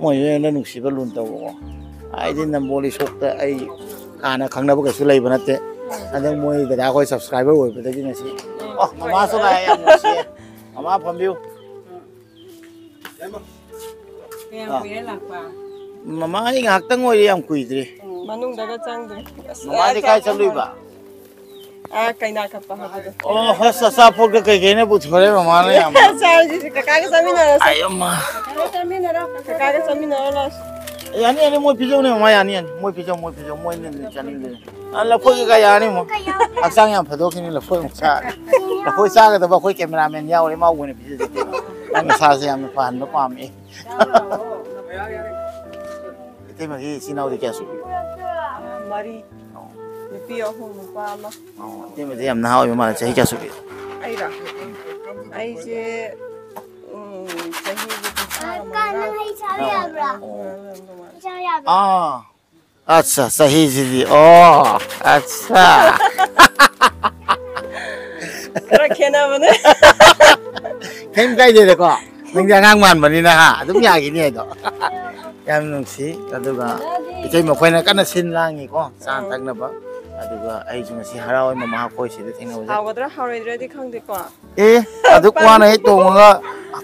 ꯃꯣꯏꯁꯨ ꯑꯩꯉꯣꯟꯗ ꯅꯨꯡꯁꯤꯕ ꯂꯨꯅ ꯇꯧꯕꯀꯣ꯫ ꯍꯥꯏꯗꯤ ꯅꯝꯕꯣꯜ ꯏꯁꯣꯛꯇ ꯑꯩ ꯍꯥꯟꯅ ꯈꯪꯅꯕ ꯀꯩꯁꯨ ꯂꯩꯕ ꯅꯠꯇꯦ꯫ ꯍꯟꯗꯛ ꯃꯣꯏ ꯗꯗꯥ ꯑꯩꯈꯣꯏ subscriber ꯑꯣꯏꯕꯗꯒꯤ ꯉꯁꯤ꯫ ꯑꯣ, ꯃꯃꯥꯁꯨ ꯂꯥꯛꯑꯦ, ꯌꯥꯝ ꯅꯨꯡꯁꯤꯌꯦ꯫ ꯃꯃꯥ ꯐꯝꯕꯤꯌꯨ꯫ ꯀꯌꯥꯝ ꯑꯥ꯫ ꯀꯨꯏꯔꯦ ꯂꯥꯛꯄ? ꯃꯃꯥ, ꯑꯩ ꯉꯥꯏꯍꯥꯛꯇꯪ ꯑꯣꯏꯔꯦ, ꯌꯥꯝ ꯀꯨꯏꯗ꯭ꯔꯤ꯫ ꯃꯅꯨꯡꯗꯒ ꯆꯪꯗ꯭ꯔꯤ꯫ ꯑꯁ, ꯃꯃꯥꯗꯤ ꯑ, ꯀꯥꯏ ꯆꯠꯂꯨꯏꯕ? ꯑ, ꯀꯩꯅꯥ ꯀꯞꯄ ꯍꯥꯏꯕꯗꯣ꯫ ꯑꯣ, ꯍꯁ, ꯑꯆꯥꯄꯣꯠꯀ ꯀꯩꯀꯩꯅꯣ ꯄꯨꯊꯣꯔꯦ ꯃꯃꯥꯅ ꯌꯥꯝ꯫ ꯆꯥꯔꯁꯤ, ꯀꯀꯥꯒ ꯆꯥꯃꯤꯟꯅꯔꯁꯤ꯫ ꯑꯥꯏ, ꯑꯃ꯫ ꯀꯀꯥꯒ ꯆꯥꯃꯤꯟꯅꯔꯣ, ꯂꯥꯛꯑꯣ꯫ ꯌꯥꯅꯤ, ꯌꯥꯅꯤ, ꯃꯣꯏ ꯄꯤꯖꯧꯅꯦ ꯃꯃꯥ, ꯌꯥꯅꯤ, ꯌꯥꯅꯤ꯫ ꯃꯣꯏ ꯄꯤꯖꯧ, ꯃꯣꯏ ꯄꯤꯖꯧ, ꯃꯣꯏꯅ ꯆꯥꯅꯤꯡꯗꯦ꯫ ꯑ, ꯂꯐꯣꯏ ꯀꯩꯀꯥ ꯌꯥꯅꯤ, ꯑꯃꯨꯛ꯫ ꯍꯛꯆꯥꯡ ꯌꯥꯝ ꯐꯗꯣꯛꯈꯤꯅꯤ, ꯂꯐꯣꯏ ꯑꯃꯨꯛ ꯆꯥ-, ꯂꯐꯣꯏ ꯆꯥꯒꯗꯕ ꯑꯩꯈꯣꯏ cameraman ꯌꯥꯎꯔꯦ, ꯃꯥ ꯑꯣꯏꯅ ꯄꯤꯖꯖꯒꯦ꯫ ꯅꯪ ꯅꯁꯥꯁꯦ ꯌꯥꯝꯅ ꯐꯍꯟꯕ ꯄꯥꯝꯃꯦ꯫ ꯏꯇꯩꯃꯒꯤ ꯏꯆꯤꯟ ꯏꯅꯥꯎꯗꯤ ꯀꯌꯥ ꯁꯨꯕꯤ? ꯃꯔꯤ꯫ ꯑꯣ꯫ ꯅꯨꯄꯤ ꯑꯍꯨꯝ, ꯅꯨꯄꯥ ꯑꯃ꯫ ꯑꯣ, ꯏꯇꯩꯃꯗꯤ ꯌꯥꯝ ꯅꯍꯥ ꯑꯣꯏꯕ ꯃꯥꯜꯂꯦ, ꯆꯍꯤ ꯀꯌꯥ ꯁꯨꯕꯤ? ꯑꯩꯔꯣ? ꯑꯩꯁꯦ, ꯎꯝ, ꯆꯍꯤꯁꯦ ꯀꯨꯟꯊ꯭ꯔꯥ ꯃꯉꯥ꯫ ꯑꯣ꯫ ꯑꯥ꯫ ꯑꯠꯆꯥ, ꯆꯍꯤꯁꯤꯗꯤ, ꯑꯣ, ꯑꯠꯆꯥ꯫ ꯈꯔ ꯈꯦꯠꯅꯕꯅꯦ꯫ ꯀꯩꯝ ꯀꯥꯏꯗꯦꯗꯀꯣ, ꯅꯪꯗꯤ ꯑꯉꯥꯡ ꯃꯥꯟꯕꯅꯤꯅ, ꯍꯥ, ꯑꯗꯨꯝ ꯌꯥꯈꯤꯅꯤ ꯍꯥꯏꯗꯣ꯫ ꯌꯥꯝ ꯅꯨꯡꯁꯤ꯫ ꯑꯗꯨꯒ ꯏꯇꯩ ꯃꯈꯣꯏꯅ ꯀꯟꯅ ꯁꯤꯟ ꯂꯥꯡꯉꯤꯀꯣ, ꯆꯥꯅ ꯊꯛꯅꯕ꯫ ꯑꯗꯨꯒ ꯑꯩꯁꯨ ꯉꯁꯤ ꯍꯔꯥꯎꯋꯦ ꯃꯃꯥ ꯑꯩꯈꯣꯏ ꯁꯤꯗ ꯊꯦꯡꯅꯕꯁꯦ꯫ ꯍꯥꯎꯒꯗ꯭ꯔꯥ ꯍꯥꯎꯔꯣꯏꯗ꯭ꯔꯗꯤ ꯈꯪꯗꯦꯀꯣ꯫ ꯑꯦ, ꯑꯗꯨ ꯀ꯭ꯋꯥꯅ ꯍꯦꯛ ꯇꯣꯡꯉꯒ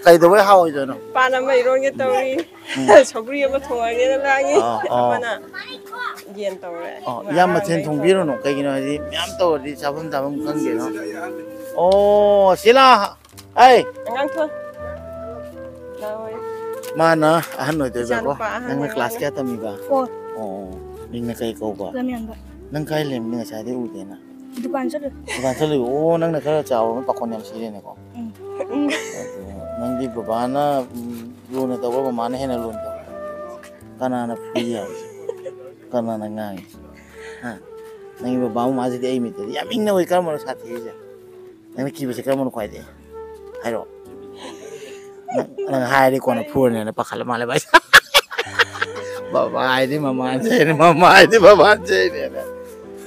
ꯀꯩꯗꯧꯕꯩ ꯍꯥꯎꯔꯣꯏꯗꯣꯏꯅꯣ? ꯄꯥꯟ ꯑꯃ ꯏꯔꯣꯟꯒꯦ ꯇꯧꯔꯤ꯫ ꯎꯝ꯫ ꯁꯧꯒ꯭ꯔꯤ ꯑꯃ ꯊꯣꯡꯉꯒꯦꯅ ꯂꯥꯡꯉꯤ꯫ ꯑꯥ, ꯑꯥ꯫ ꯑꯃꯅ ꯌꯦꯟ ꯇꯧꯔꯦ꯫ ꯑꯣ, ꯃꯣꯏ ꯌꯥꯝ ꯃꯊꯦꯜ ꯑꯉꯥꯡꯈꯩ ꯊꯣꯡꯕꯤꯔꯨꯅꯨ꯫ ꯀꯩꯒꯤꯅꯣ ꯍꯥꯏꯗꯤ ꯃꯌꯥꯝ ꯇꯧꯔꯗꯤ ꯆꯥꯐꯝ ꯆꯥꯐꯝ ꯈꯪꯗꯦꯅ꯫ ꯑꯣ, ꯁꯤꯂꯥ꯫ ꯑꯩ꯫ ꯑꯉꯥꯡ ꯊꯣꯏ꯫ ꯂꯥꯛꯑꯣꯏ꯫ ꯃꯥꯅ ꯑꯍꯟ ꯑꯣꯏꯗꯣꯏꯕꯀꯣ? ꯏꯆꯥꯅꯨꯄꯥ ꯑꯍꯟꯅꯦ꯫ ꯅꯪꯅ ꯀ꯭ꯂꯥꯁ ꯃꯥꯅ꯫ ꯀꯌꯥ ꯇꯝꯃꯤꯕ? Four꯫ ꯑꯣ, ꯃꯤꯡꯅ ꯀꯩ ꯀꯧꯕ? ꯂꯝꯌꯥꯟꯕ꯫ ꯅꯪ ꯀꯥꯏ ꯂꯩꯔꯝꯃꯤ? ꯉꯁꯥꯏꯗꯩ ꯎꯗꯦꯅ꯫ ꯗꯨꯀꯥꯟ ꯆꯠꯂꯨꯏ꯫ ꯗꯨꯀꯥꯟ ꯆꯠꯂꯨꯏ? ꯑꯣ, ꯅꯪꯅ ꯈꯔ ꯆꯥꯎꯔꯕ ꯄꯥꯈꯣꯟ ꯌꯥꯝ ꯁꯤꯔꯦꯅꯦꯀꯣ꯫ ꯎꯝ꯫ ꯑꯗꯨ ꯅꯪꯗꯤ ꯕꯕꯥꯅ, ꯎꯝ, ꯂꯨꯅ ꯇꯧꯕ꯭ꯔꯥ, ꯃꯃꯥꯅ ꯍꯦꯟꯅ ꯂꯨꯅ ꯇꯧꯕ꯭ꯔꯥ? ꯀꯅꯥꯅ ꯐꯨꯏ ꯍꯥꯏꯕꯁꯦ? ꯀꯅꯥꯅ ꯉꯥꯡꯉꯤ? ꯍꯥ? ꯅꯪꯒꯤ ꯕꯕꯥ ꯃꯃꯥꯁꯤꯗꯤ ꯑꯩ ꯃꯤꯠꯇꯗꯤ ꯌꯥꯝ ꯏꯪꯅ ꯎꯏ꯫ ꯀꯔꯝꯕꯅꯣ ꯁꯥꯊꯤꯔꯤꯁꯦ? ꯅꯪꯅ ꯀꯤꯕꯁꯦ ꯀꯔꯝꯕꯅꯣ ꯈ꯭ꯋꯥꯏꯗꯒꯤ? ꯍꯥꯏꯔꯛꯑꯣ꯫ ꯅꯪ, ꯅꯪ ꯍꯥꯏꯔꯗꯤ ꯀꯣꯟꯅ ꯐꯨꯔꯅꯤꯅ ꯄꯥꯈꯠꯂ ꯃꯥꯜꯂꯦ ꯚꯥꯏ꯫ ꯕꯕꯥ ꯍꯥꯏꯗꯤ ꯃꯃꯥꯟꯁꯦ ꯍꯥꯏꯅꯦ, ꯃꯃꯥ ꯍꯥꯏꯗꯤ ꯕꯕꯥꯟꯁꯦ ꯍꯥꯏꯅꯦ꯫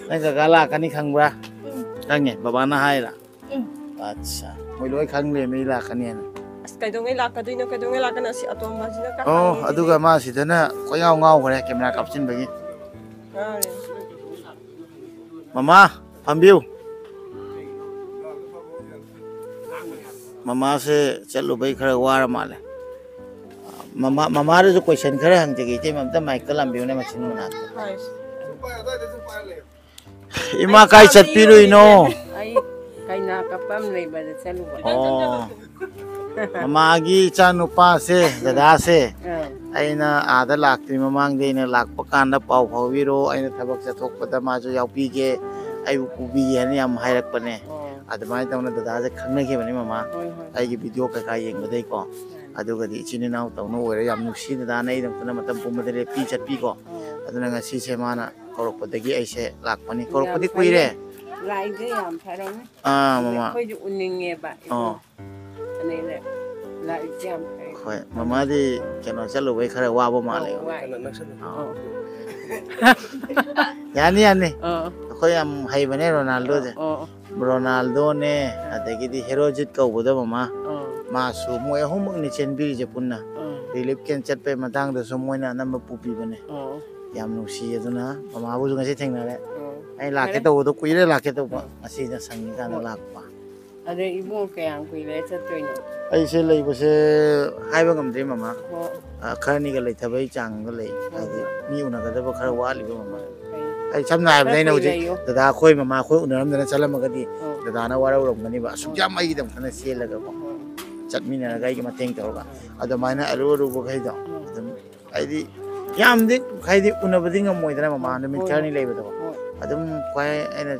ꯅꯪ ꯀꯀꯥ ꯂꯥꯛꯀꯅꯤ ꯈꯪꯕ꯭ꯔꯥ? ꯎꯝ꯫ ꯈꯪꯉꯦ, ꯕꯕꯥꯅ ꯍꯥꯏꯔ? ꯎꯝ꯫ ꯑꯠꯁꯥ, ꯃꯣꯏ ꯂꯣꯏ ꯈꯪ ꯂꯩꯔꯝꯃꯦ ꯑꯩ ꯂꯥꯛꯀꯅꯤ ꯍꯥꯏꯅ꯫ ꯑꯁ, ꯀꯩꯗꯧꯉꯩ ꯂꯥꯛꯀꯗꯣꯏꯅꯣ, ꯀꯩꯗꯧꯉꯩ ꯂꯥꯛꯀꯅꯣ? ꯑꯁꯤ ꯑꯇꯣꯝꯕꯁꯤꯅ ꯀꯥ ꯑꯣ, ꯍꯪꯉꯤꯁꯤꯗꯤ꯫ ꯑꯗꯨꯒ ꯃꯥ ꯁꯤꯗꯅ ꯀꯣꯏꯉꯥꯎ ꯉꯥꯎꯈ꯭ꯔꯦ ꯀꯦꯃꯦꯔꯥ ꯀꯥꯞꯁꯤꯟꯕꯒꯤ꯫ ꯉꯥꯎꯔꯦ꯫ ꯃꯃꯥ, ꯐꯝꯕꯤꯌꯨ꯫ ꯃꯃꯥꯁꯦ ꯆꯠꯂꯨꯕꯩ ꯈꯔ ꯋꯥꯔ ꯃꯥꯜꯂꯦ꯫ ꯃꯃꯥ, ꯃꯃꯥꯗꯁꯨ question ꯈꯔ ꯍꯪꯖꯒꯦ, ꯏꯇꯩꯃ, ꯑꯝꯇ ꯃꯥꯏꯛꯇ ꯂꯥꯝꯕꯤꯌꯨꯅꯦ, ꯃꯆꯤꯟ ꯃꯅꯥꯛꯇ꯫ ꯍꯣꯏ꯫ ꯏꯃꯥ, ꯀꯥꯏ ꯆꯠꯄꯤꯔꯨꯏꯅꯣ? ꯑꯩ ꯀꯩꯅꯥ ꯀꯞꯄ ꯑꯃ ꯂꯩꯕꯗ ꯆꯠꯂꯨꯕ꯫ ꯑꯣ꯫ ꯃꯃꯥꯒꯤ ꯏꯆꯥ ꯅꯨꯄꯥꯁꯦ, ꯗꯗꯥꯁꯦ, ꯑꯥ꯫ ꯑꯩꯅ ꯑꯥꯗ ꯂꯥꯛꯇ꯭ꯔꯤ ꯃꯃꯥꯡꯗ ꯑꯩꯅ ꯂꯥꯛꯄ ꯀꯥꯟꯗ ꯄꯥꯎ ꯐꯥꯎꯕꯤꯔꯣ, ꯑꯩꯅ ꯊꯕꯛ ꯆꯠꯊꯣꯛꯄꯗ ꯃꯥꯁꯨ ꯌꯥꯎꯕꯤꯒꯦ, ꯑꯩꯕꯨ ꯄꯨꯕꯤꯒꯦ ꯍꯥꯏꯅ ꯌꯥꯝ ꯍꯥꯏꯔꯛꯄꯅꯦ꯫ ꯑꯣ꯫ ꯑꯗꯨꯃꯥꯏꯅ ꯇꯧꯅ ꯗꯗꯥꯁꯦ ꯈꯪꯅꯈꯤꯕꯅꯤ ꯃꯃꯥ꯫ ꯍꯣꯏ, ꯍꯣꯏ꯫ ꯑꯩꯒꯤ video ꯀꯩꯀꯥ ꯌꯦꯡꯕꯗꯩꯀꯣ꯫ ꯃꯥꯅꯦ꯫ ꯑꯗꯨꯒꯗꯤ ꯏꯆꯤꯟ ꯏꯅꯥꯎ ꯇꯧꯅ ꯑꯣꯏꯔꯦ, ꯌꯥꯝ ꯅꯨꯡꯁꯤ ꯗꯗꯥꯅ ꯑꯩꯗꯃꯛꯇꯅ ꯃꯇꯝ ꯄꯨꯝꯕꯗ ꯂꯦꯞꯄꯤ ꯆꯠꯄꯤꯀꯣ꯫ ꯑꯣ꯫ ꯑꯗꯨꯅ ꯉꯁꯤꯁꯦ ꯃꯥꯅ ꯀꯧꯔꯛꯄꯗꯒꯤ ꯑꯩꯁꯦ ꯂꯥꯛꯄꯅꯤ꯫ ꯌꯥꯝ ꯀꯧꯔꯛꯄꯗꯤ ꯐꯩꯌꯦ꯫ ꯀꯨꯏꯔꯦ꯫ ꯂꯥꯛꯏꯁꯦ ꯌꯥꯝ ꯐꯔꯝꯅꯤ꯫ ꯑꯥ, ꯃꯃꯥ꯫ ꯑꯩꯈꯣꯏꯁꯨ ꯎꯅꯤꯡꯉꯦꯕ꯫ ꯑꯣ꯫ ꯑꯗꯩꯗ ꯂꯥꯛꯏꯁꯦ ꯌꯥꯝ ꯐꯩ꯫ ꯍꯣꯏ, ꯃꯃꯥꯗꯤ ꯀꯩꯅꯣ ꯆꯠꯂꯨꯕꯩ ꯈꯔ ꯋꯥꯕ ꯃꯥꯜꯂꯦ꯫ ꯑꯧ, ꯋꯥꯏ꯫ ꯑꯥ꯫ ꯑꯧ꯫ ꯌꯥꯅꯤ, ꯌꯥꯅꯤ꯫ ꯑꯣ꯫ ꯑꯩꯈꯣꯏ ꯌꯥꯝ ꯍꯩꯕꯅꯦ ꯔꯣꯅꯥꯜꯗꯣꯁꯦ꯫ ꯑꯣ, ꯑꯣ꯫ ꯔꯣꯅꯥꯜꯗꯣꯅꯦ, ꯑꯗꯒꯤꯗꯤ ꯍꯦꯔꯣꯖꯤꯠ ꯀꯧꯕꯗꯣ ꯃꯃꯥ꯫ ꯑꯣ꯫ ꯃꯥꯁꯨ, ꯃꯣꯏ ꯑꯍꯨꯝꯃꯛꯅꯤ ꯆꯦꯟꯕꯤꯔꯤꯁꯦ ꯄꯨꯟꯅ꯫ ꯑꯣ꯫ Relief camp ꯆꯠꯄꯩ ꯃꯇꯥꯡꯗꯁꯨ ꯃꯣꯏꯅ ꯑꯅꯝꯕ ꯄꯨꯕꯤꯕꯅꯦ꯫ ꯑꯣ꯫ ꯌꯥꯝ ꯅꯨꯡꯁꯤ꯫ ꯑꯗꯨꯅ ꯃꯃꯥꯕꯨꯁꯨ ꯉꯁꯤ ꯊꯦꯡꯅꯔꯦ꯫ ꯑꯣ꯫ ꯑꯩ ꯂꯥꯛꯀꯦ ꯐꯔꯦ꯫ ꯇꯧꯕꯗꯣ ꯀꯨꯏꯔꯦ, ꯂꯥꯛꯀꯦ ꯇꯧꯕ, ꯉꯁꯤꯗ ꯁꯪꯉꯤꯀꯥꯟꯗ ꯍꯣꯏ꯫ ꯂꯥꯛꯄ꯫ ꯑꯗꯣ ꯏꯕꯨꯡꯉꯣ ꯀꯌꯥꯝ ꯀꯨꯏꯔꯦ ꯆꯠꯇꯣꯏꯅꯣ? ꯑꯩꯁꯦ ꯂꯩꯕꯁꯦ ꯍꯥꯏꯕ ꯉꯝꯗ꯭ꯔꯤ, ꯃꯃꯥ꯫ ꯍꯣꯏ꯫ ꯑ, ꯈꯔꯅꯤꯒ ꯂꯩꯊꯕꯩ ꯆꯥꯡꯗ ꯂꯩ꯫ ꯍꯣꯏ, ꯍꯥꯏꯗꯤ ꯍꯣꯏ꯫ ꯃꯤ ꯎꯅꯒꯗꯕ ꯈꯔ ꯋꯥꯠꯂꯤꯕ, ꯃꯃꯥ꯫ ꯍꯣꯏ, ꯐꯩ꯫ ꯑꯩ ꯁꯝꯅ ꯍꯥꯏꯔꯕꯗ ꯈꯔ ꯑꯩꯅ ꯍꯧꯖꯤꯛ ꯀꯨꯏꯅ ꯂꯩꯌꯨ꯫ ꯗꯗꯥ ꯑꯩꯈꯣꯏ ꯃꯃꯥ ꯑꯩꯈꯣꯏ ꯎꯅꯔꯝꯗꯅ ꯆꯠꯂꯝꯃꯒꯗꯤ ꯍꯣꯏ꯫ ꯗꯗꯥꯅ ꯋꯥꯔꯧꯔꯝꯒꯅꯤꯕ, ꯑꯁꯨꯛ ꯌꯥꯝ ꯑꯩꯒꯤꯗꯃꯛꯇꯅ ꯆꯦꯜꯂꯒꯀꯣ꯫ ꯍꯣꯏ꯫ ꯆꯠꯃꯤꯟꯅꯔꯒ ꯑꯩꯒꯤ ꯃꯇꯦꯡ ꯇꯧꯔꯒ꯫ ꯍꯣꯏ꯫ ꯑꯗꯨꯃꯥꯏꯅ ꯑꯔꯨ ꯑꯔꯨꯕꯈꯩꯗꯣ ꯍꯣꯏ꯫ ꯑꯗꯨꯝ ꯍꯥꯏꯗꯤ ꯌꯥꯝꯗꯤ ꯍꯥꯏꯗꯤ ꯎꯅꯕꯗꯤ ꯉꯝꯃꯣꯏꯗꯅ, ꯃꯃꯥ, ꯍꯣꯏ, ꯅꯨꯃꯤꯠ ꯍꯣꯏ, ꯈꯔꯅꯤ ꯍꯣꯏ꯫ ꯂꯩꯕꯗꯣ꯫ ꯍꯣꯏ꯫ ꯑꯗꯨꯝ ꯈ꯭ꯋꯥꯏ ꯑꯩꯅ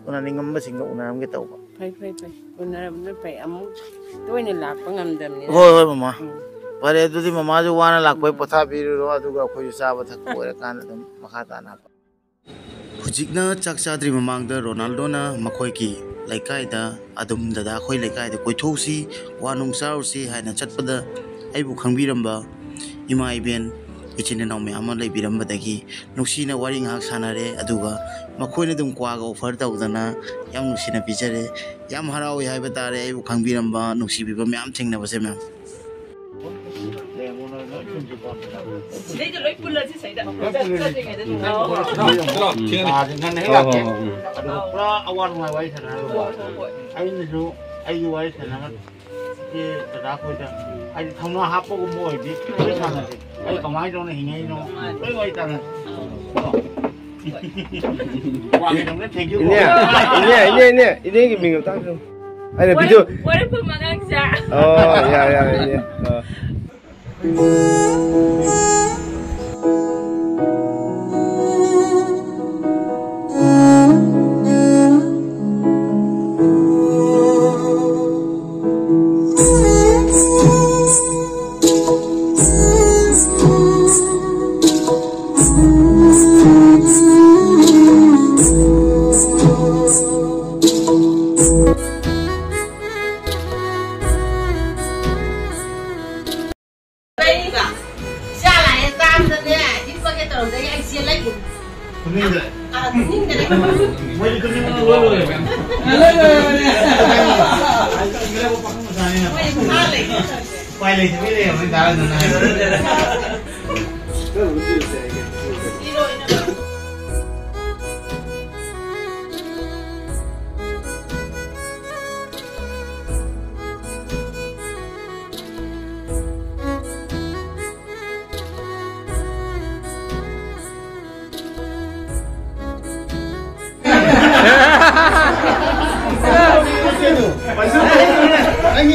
ꯎꯅꯅꯤꯡꯉꯝꯕꯁꯤꯡꯒ ꯎꯅꯔꯝꯒꯦ ꯇꯧꯕ꯫ ꯐꯩ, ꯐꯩ, ꯐꯩ꯫ ꯎꯅꯔꯕꯅ ꯐꯩ꯫ ꯑꯃꯨꯛ ꯇꯣꯏꯅ ꯂꯥꯛꯄ ꯉꯝꯗꯕꯅꯤꯅ꯫ ꯍꯣꯏ, ꯍꯣꯏ, ꯃꯃꯥ꯫ ꯎꯝ꯫ ꯐꯔꯦ, ꯑꯗꯨꯗꯤ ꯃꯃꯥꯁꯨ ꯋꯥꯅ ꯂꯥꯛꯄꯩ ꯎꯝ꯫ ꯄꯣꯊꯥꯕꯤꯔꯨꯔꯣ, ꯑꯗꯨꯒ ꯑꯩꯈꯣꯏꯁꯨ ꯆꯥꯕ ꯊꯛꯄ ꯑꯣꯏꯔꯀꯥꯟꯗ ꯑꯗꯨꯝ ꯃꯈꯥ ꯇꯥꯅ ꯍꯥꯞꯄ꯫ ꯍꯧꯖꯤꯛꯅ ꯆꯥꯛ ꯆꯥꯗ꯭ꯔꯤ ꯃꯃꯥꯡꯗ ꯔꯣꯅꯥꯜꯗꯣꯅ ꯃꯈꯣꯏꯒꯤ ꯂꯩꯀꯥꯏꯗ ꯑꯗꯨꯝ ꯗꯗꯥ ꯑꯩꯈꯣꯏ ꯂꯩꯀꯥꯏꯗ ꯀꯣꯏꯊꯣꯛꯎꯁꯤ, ꯋꯥ ꯅꯨꯡ ꯆꯥꯔꯨꯁꯤ ꯍꯥꯏꯅ ꯆꯠꯄꯗ ꯑꯩꯕꯨ ꯈꯪꯕꯤꯔꯝꯕ ꯏꯃꯥ ꯏꯕꯦꯟ, ꯏꯆꯤꯟ ꯏꯅꯥꯎ ꯃꯌꯥꯝ ꯑꯃ ꯂꯩꯕꯤꯔꯝꯕꯗꯒꯤ ꯅꯨꯡꯁꯤꯅ ꯋꯥꯔꯤ ꯉꯥꯏꯍꯥꯛ ꯁꯥꯟꯅꯔꯦ꯫ ꯑꯗꯨꯒ ꯃꯈꯣꯏꯅ ꯑꯗꯨꯝ ꯀ꯭ꯋꯥꯒ offer ꯇꯧꯗꯅ ꯌꯥꯝ ꯅꯨꯡꯁꯤꯅ ꯄꯤꯖꯔꯦ꯫ ꯌꯥꯝ ꯍꯔꯥꯎꯏ ꯍꯥꯏꯕ ꯇꯥꯔꯦ, ꯑꯩꯕꯨ ꯈꯪꯕꯤꯔꯝꯕ, ꯅꯨꯡꯁꯤꯕꯤꯕ ꯃꯌꯥꯝ ꯊꯦꯡꯅꯕꯁꯦ, ꯃꯌꯥꯝ꯫ ꯁꯤꯗꯩꯗ ꯂꯣꯏ ꯄꯨꯜꯂꯁꯤ, ꯁꯤꯗ꯫ ꯆꯠꯇ꯭ꯔꯤꯉꯩꯗ ꯅꯨꯡꯉꯥꯏꯕ꯫ ꯆꯠꯂꯣ, ꯊꯦꯡꯉꯅꯤ꯫ ꯑꯥ, ꯅꯪ ꯍꯦꯛ ꯍꯣꯏ, ꯍꯣꯏ, ꯂꯥꯛꯀꯦ꯫ ꯍꯣꯏ, ꯎꯝ꯫ ꯑꯗꯨꯒ ꯄꯨꯔꯥ ꯑꯋꯥ ꯅꯨꯡꯉꯥꯏ ꯋꯥꯔꯤ ꯁꯥꯟꯅꯔꯒ꯫ ꯍꯣꯏ, ꯍꯣꯏ, ꯍꯣꯏ꯫ ꯑꯩꯅꯁꯨ ꯑꯩꯒꯤ ꯋꯥꯔꯤ ꯁꯥꯟꯅꯔꯒ ꯏꯆꯦ ꯗꯗꯥ ꯈꯣꯏꯗ ꯍꯥꯏꯗꯤ ꯊꯧꯅꯥ ꯍꯥꯞꯄꯒꯨꯝꯕ ꯑꯣꯏꯔꯗꯤ ꯂꯣꯏ ꯁꯥꯟꯅꯁꯦ꯫ ꯑꯩ ꯀꯃꯥꯏꯅ ꯇꯧꯅ ꯍꯤꯡꯉꯛꯏꯅꯣ ꯂꯣꯏ ꯋꯥꯔꯤ ꯇꯥꯟꯅꯁꯦ꯫ ꯋꯥꯡꯈꯩꯗꯧꯅ thank you꯫ ꯏꯅꯦ, ꯏꯅꯦ, ꯏꯅꯦ, ꯏꯅꯦ, ꯏꯅꯦꯒꯤ ꯃꯤꯡ ꯑꯝꯇ ꯍꯥꯏꯕꯤꯌꯨ꯫ ꯑꯩꯅ video ꯋꯥꯔꯦ-, ꯋꯥꯔꯦꯄꯨ ꯃꯉꯥꯡꯖꯥ꯫ ꯑꯣ, ꯌꯥꯔꯦ, ꯌꯥꯔꯦ, ꯏꯅꯦ꯫ ꯑꯣ꯫ ꯂꯩꯕ꯫ ꯏꯆꯥ ꯂꯥꯛꯑꯦ ꯆꯥꯕꯗꯅꯦ, ꯍꯤꯞꯄꯒꯦ ꯇꯧꯔꯝꯗꯅꯦ ꯑꯩ ꯆꯦꯜꯂꯛꯏꯅꯤ꯫ ꯇꯨꯝꯅꯤꯡꯗ꯭ꯔꯦ꯫ ꯑꯥ, ꯇꯨꯝꯅꯤꯡꯗ꯭ꯔꯦ꯫ ꯃꯣꯏꯗꯤ ꯇꯨꯝꯅꯤꯡꯕꯗꯣ ꯂꯣꯏ ꯂꯣꯏꯔꯦ꯫ ꯂꯣꯏ ꯂꯣꯏꯔꯦ꯫ ꯃꯣꯏꯗꯤ ꯄꯣꯊꯥ ꯂꯩ꯫ ꯎꯄꯥꯏ ꯂꯩꯇꯕꯩ ꯂꯩꯔꯝꯃꯅꯤ ꯗꯥ ꯔꯟꯖꯟ ꯍꯥꯏꯗꯣ꯫ ꯏꯔꯣꯏꯅ꯫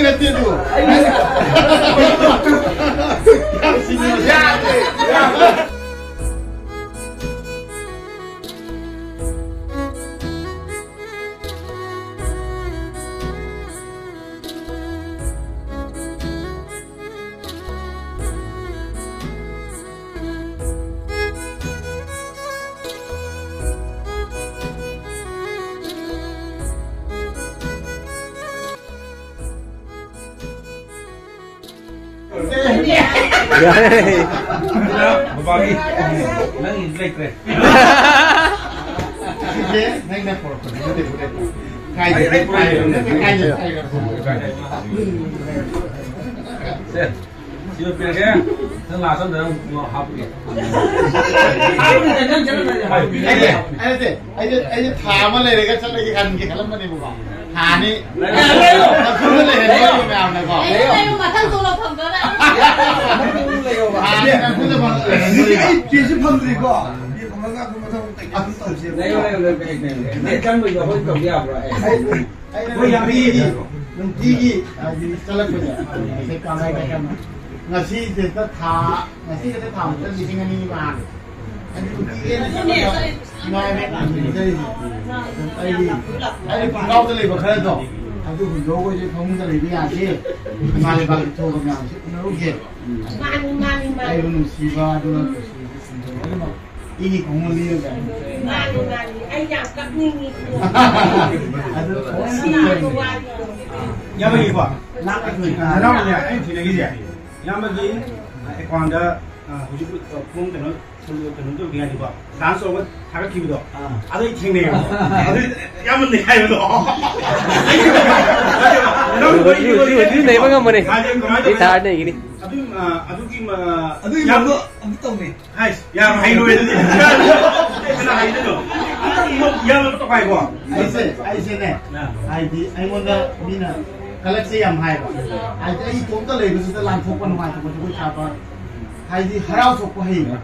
ꯅꯠꯇꯦ ꯑꯗꯨ꯫ ꯌꯥꯗꯦ꯫ ꯌꯥꯔꯦ꯫ ꯕꯕꯥꯒꯤ ꯅꯪꯒꯤ ꯂꯩꯇ꯭ꯔꯦ꯫ ꯁꯤꯁꯦ ꯅꯪꯅ ꯄꯨꯔꯛꯄꯅꯤ, ꯅꯠꯇꯦ, ꯅꯠꯇꯦ꯫ ꯀꯥꯏꯗꯦ, ꯑꯩ, ꯑꯩ ꯄꯨꯔꯛꯑꯦ꯫ ꯀꯥꯏꯗꯦ, ꯀꯥꯏꯗꯦ꯫ ꯁꯦ, ꯁꯤ ꯑꯣꯏꯕꯤꯔꯒꯦ꯫ ꯅꯪ ꯂꯥꯁ ꯑꯝꯗ ꯅꯪ ꯍꯥꯞꯄꯨꯒꯦ꯫ ꯑꯩꯁꯦ, ꯑꯩꯁꯦ, ꯑꯩꯁꯦ, ꯑꯩꯁꯦ ꯊꯥ ꯑꯃ ꯂꯩꯔꯒ ꯆꯠꯂꯒꯦ ꯈꯟꯒꯦ ꯈꯜꯂꯝꯕꯅꯦꯕꯀꯣ꯫ ꯊꯥ ꯑꯅꯤ꯫ ꯅꯈꯨꯠꯇ ꯂꯩꯍꯟꯗꯣꯏꯅꯦ ꯃꯌꯥꯝꯅꯀꯣ꯫ ꯂꯩꯌꯣ, ꯂꯩꯌꯣ, ꯃꯊꯪ ꯊꯣꯛꯂꯛꯑꯣ ꯐꯪꯗꯣꯏꯔꯥ? ꯊꯥ ꯑꯅꯤ ꯅꯈꯨꯠꯇ ꯐꯪꯗꯣꯏꯅꯦ꯫ ꯑꯩ ꯄꯦꯟꯁꯤ ꯐꯪꯗ꯭ꯔꯤꯀꯣ꯫ ꯄꯦꯟ ꯐꯪꯉꯒ ꯑꯩꯈꯣꯏ ꯃꯊꯪ ꯀꯩꯀꯩ ꯑꯗꯨꯝ ꯇꯧꯁꯦꯕ꯫ ꯂꯩꯌꯣ, ꯂꯩꯌꯣ, ꯂꯩꯌꯣ, ꯀꯩ, ꯀꯩ, ꯀꯩ꯫ ꯅꯪ ꯆꯪꯕꯩꯗꯣ ꯑꯩꯈꯣꯏ ꯇꯧꯕ ꯌꯥꯕ꯭ꯔꯣ? ꯑꯩ ꯑꯩꯅ ꯍꯣꯏ, ꯌꯥꯝ ꯅꯨꯡꯇꯤꯒꯤ, ꯄꯤꯔꯤ꯫ ꯅꯨꯡꯇꯤꯒꯤ ꯍꯥꯏꯗꯤ ꯆꯠꯂꯛꯄꯁꯦ ꯉꯁꯤ ꯈꯛꯇ ꯊꯥ, ꯉꯁꯤ ꯈꯛꯇ ꯊꯥ ꯑꯃꯗ ꯂꯤꯁꯤꯡ ꯑꯅꯤ ꯃꯥꯡꯉꯦ꯫ ꯑꯗꯨ ꯅꯨꯡꯇꯤꯒꯤ ꯑꯩꯅ ꯆꯠꯂꯒ ꯏꯃꯥ ꯏꯕꯦꯟ ꯄꯥꯟꯖꯤꯟ ꯆꯠꯂꯤꯁꯦ꯫ ꯑꯗꯨꯝ ꯑꯩꯒꯤ, ꯑꯩꯅ ꯈꯣꯡꯒ꯭ꯔꯥꯎꯗ ꯂꯩꯕ ꯈꯔꯗꯣ, ꯑꯗꯨ ꯍꯨꯟꯗꯣꯛꯑꯒ ꯍꯧꯖꯤꯛ ꯐꯃꯨꯡꯗ ꯂꯩꯕ ꯌꯥꯗꯦ꯫ ꯏꯃꯥ ꯂꯩꯕꯥꯛꯀꯤ ꯊꯣꯛꯑꯕ ꯃꯌꯥꯝꯁꯦ ꯎꯅꯔꯨꯒꯦ꯫ ꯃꯥꯅꯤ, ꯃꯥꯅꯤ, ꯃꯥꯅꯤ꯫ ꯑꯩꯕꯨ ꯅꯨꯡꯁꯤꯕ, ꯑꯗꯨꯒ ꯅꯨꯡꯁꯤꯕꯁꯤꯡꯗꯣ ꯂꯣꯏꯅꯃꯛ ꯏꯒꯤ ꯈꯣꯡꯒꯨꯜ ꯂꯤꯔꯒ꯫ ꯃꯥꯅꯤ, ꯃꯥꯅꯤ꯫ ꯑꯩ ꯌꯥꯝ ꯀꯞꯅꯤꯡꯉꯤꯀꯣ꯫ ꯑꯗꯨ ꯁꯤꯒꯤ ꯋꯥꯔꯤꯗꯣ꯫ ꯏꯌꯥꯝꯕꯒꯤꯀꯣ, ꯅꯅꯥꯎꯅꯅꯦ, ꯑꯩꯅ ꯊꯦꯡꯅꯈꯤꯁꯦ, ꯏꯌꯥꯝꯕꯒꯤ ꯑꯦꯀꯥꯎꯟꯗ, ꯑ, ꯍꯧꯖꯤꯛ, ꯑ, ꯐꯣꯝ ꯀꯩꯅꯣ, ꯀꯩꯅꯣ ꯇꯧꯗ꯭ꯔꯤꯉꯩꯗꯀꯣ, ꯗꯥꯟꯁ ꯇꯧꯔꯒ ꯊꯥꯒꯠꯈꯤꯕꯗꯣ, ꯑꯥ꯫ ꯑꯗꯨ ꯑꯩ ꯊꯦꯡꯅꯩꯌꯦꯕ꯫ ꯑꯗꯨ ꯌꯥꯝꯅ ꯅꯩ ꯍꯥꯏꯕꯗꯣ꯫ ꯍꯧꯖꯤꯛ, ꯍꯧꯖꯤꯛ, ꯍꯧꯖꯤꯛ ꯅꯩꯕ ꯉꯝꯕꯅꯦ꯫ ꯍꯥꯏꯗꯤ ꯀꯃꯥꯏꯅ ꯑꯩ ꯊꯥꯔ ꯅꯩꯒꯅꯤ꯫ ꯑꯗꯨ, ꯑ, ꯑꯗꯨꯒꯤ, ꯑ, ꯑꯗꯨꯒꯤ ꯌꯥꯝ ꯃꯑꯣꯡꯗꯣ ꯑꯝꯇ ꯇꯧꯅꯦ꯫ ꯍꯥꯏꯁ, ꯌꯥꯝ ꯍꯩꯔꯣꯏ ꯑꯗꯨꯗꯤ꯫ ꯀꯅꯥ ꯍꯩꯗꯣꯏꯅꯣ? ꯑꯝꯇ ꯅꯣꯛ-, ꯌꯥꯝꯅ ꯇꯧꯈꯥꯏꯀꯣ꯫ ꯑꯩꯁꯦ, ꯑꯩꯁꯦꯅꯦ, ꯑꯥ꯫ ꯍꯥꯏꯗꯤ ꯑꯩꯉꯣꯟꯗ ꯃꯤꯅ ꯀꯂꯛꯁꯦ ꯌꯥꯝ ꯍꯥꯏꯕ꯫ ꯍꯥꯏꯗꯤ ꯑꯩ ꯏꯇꯣꯝꯇ ꯂꯩꯕꯁꯤꯗ ꯂꯥꯟꯊꯣꯛꯄ ꯅꯨꯡꯉꯥꯏꯊꯣꯛꯄ ꯖꯒꯣꯏ ꯁꯥꯕ, ꯍꯥꯏꯗꯤ ꯍꯔꯥꯎꯊꯣꯛꯄ ꯍꯩꯕ꯫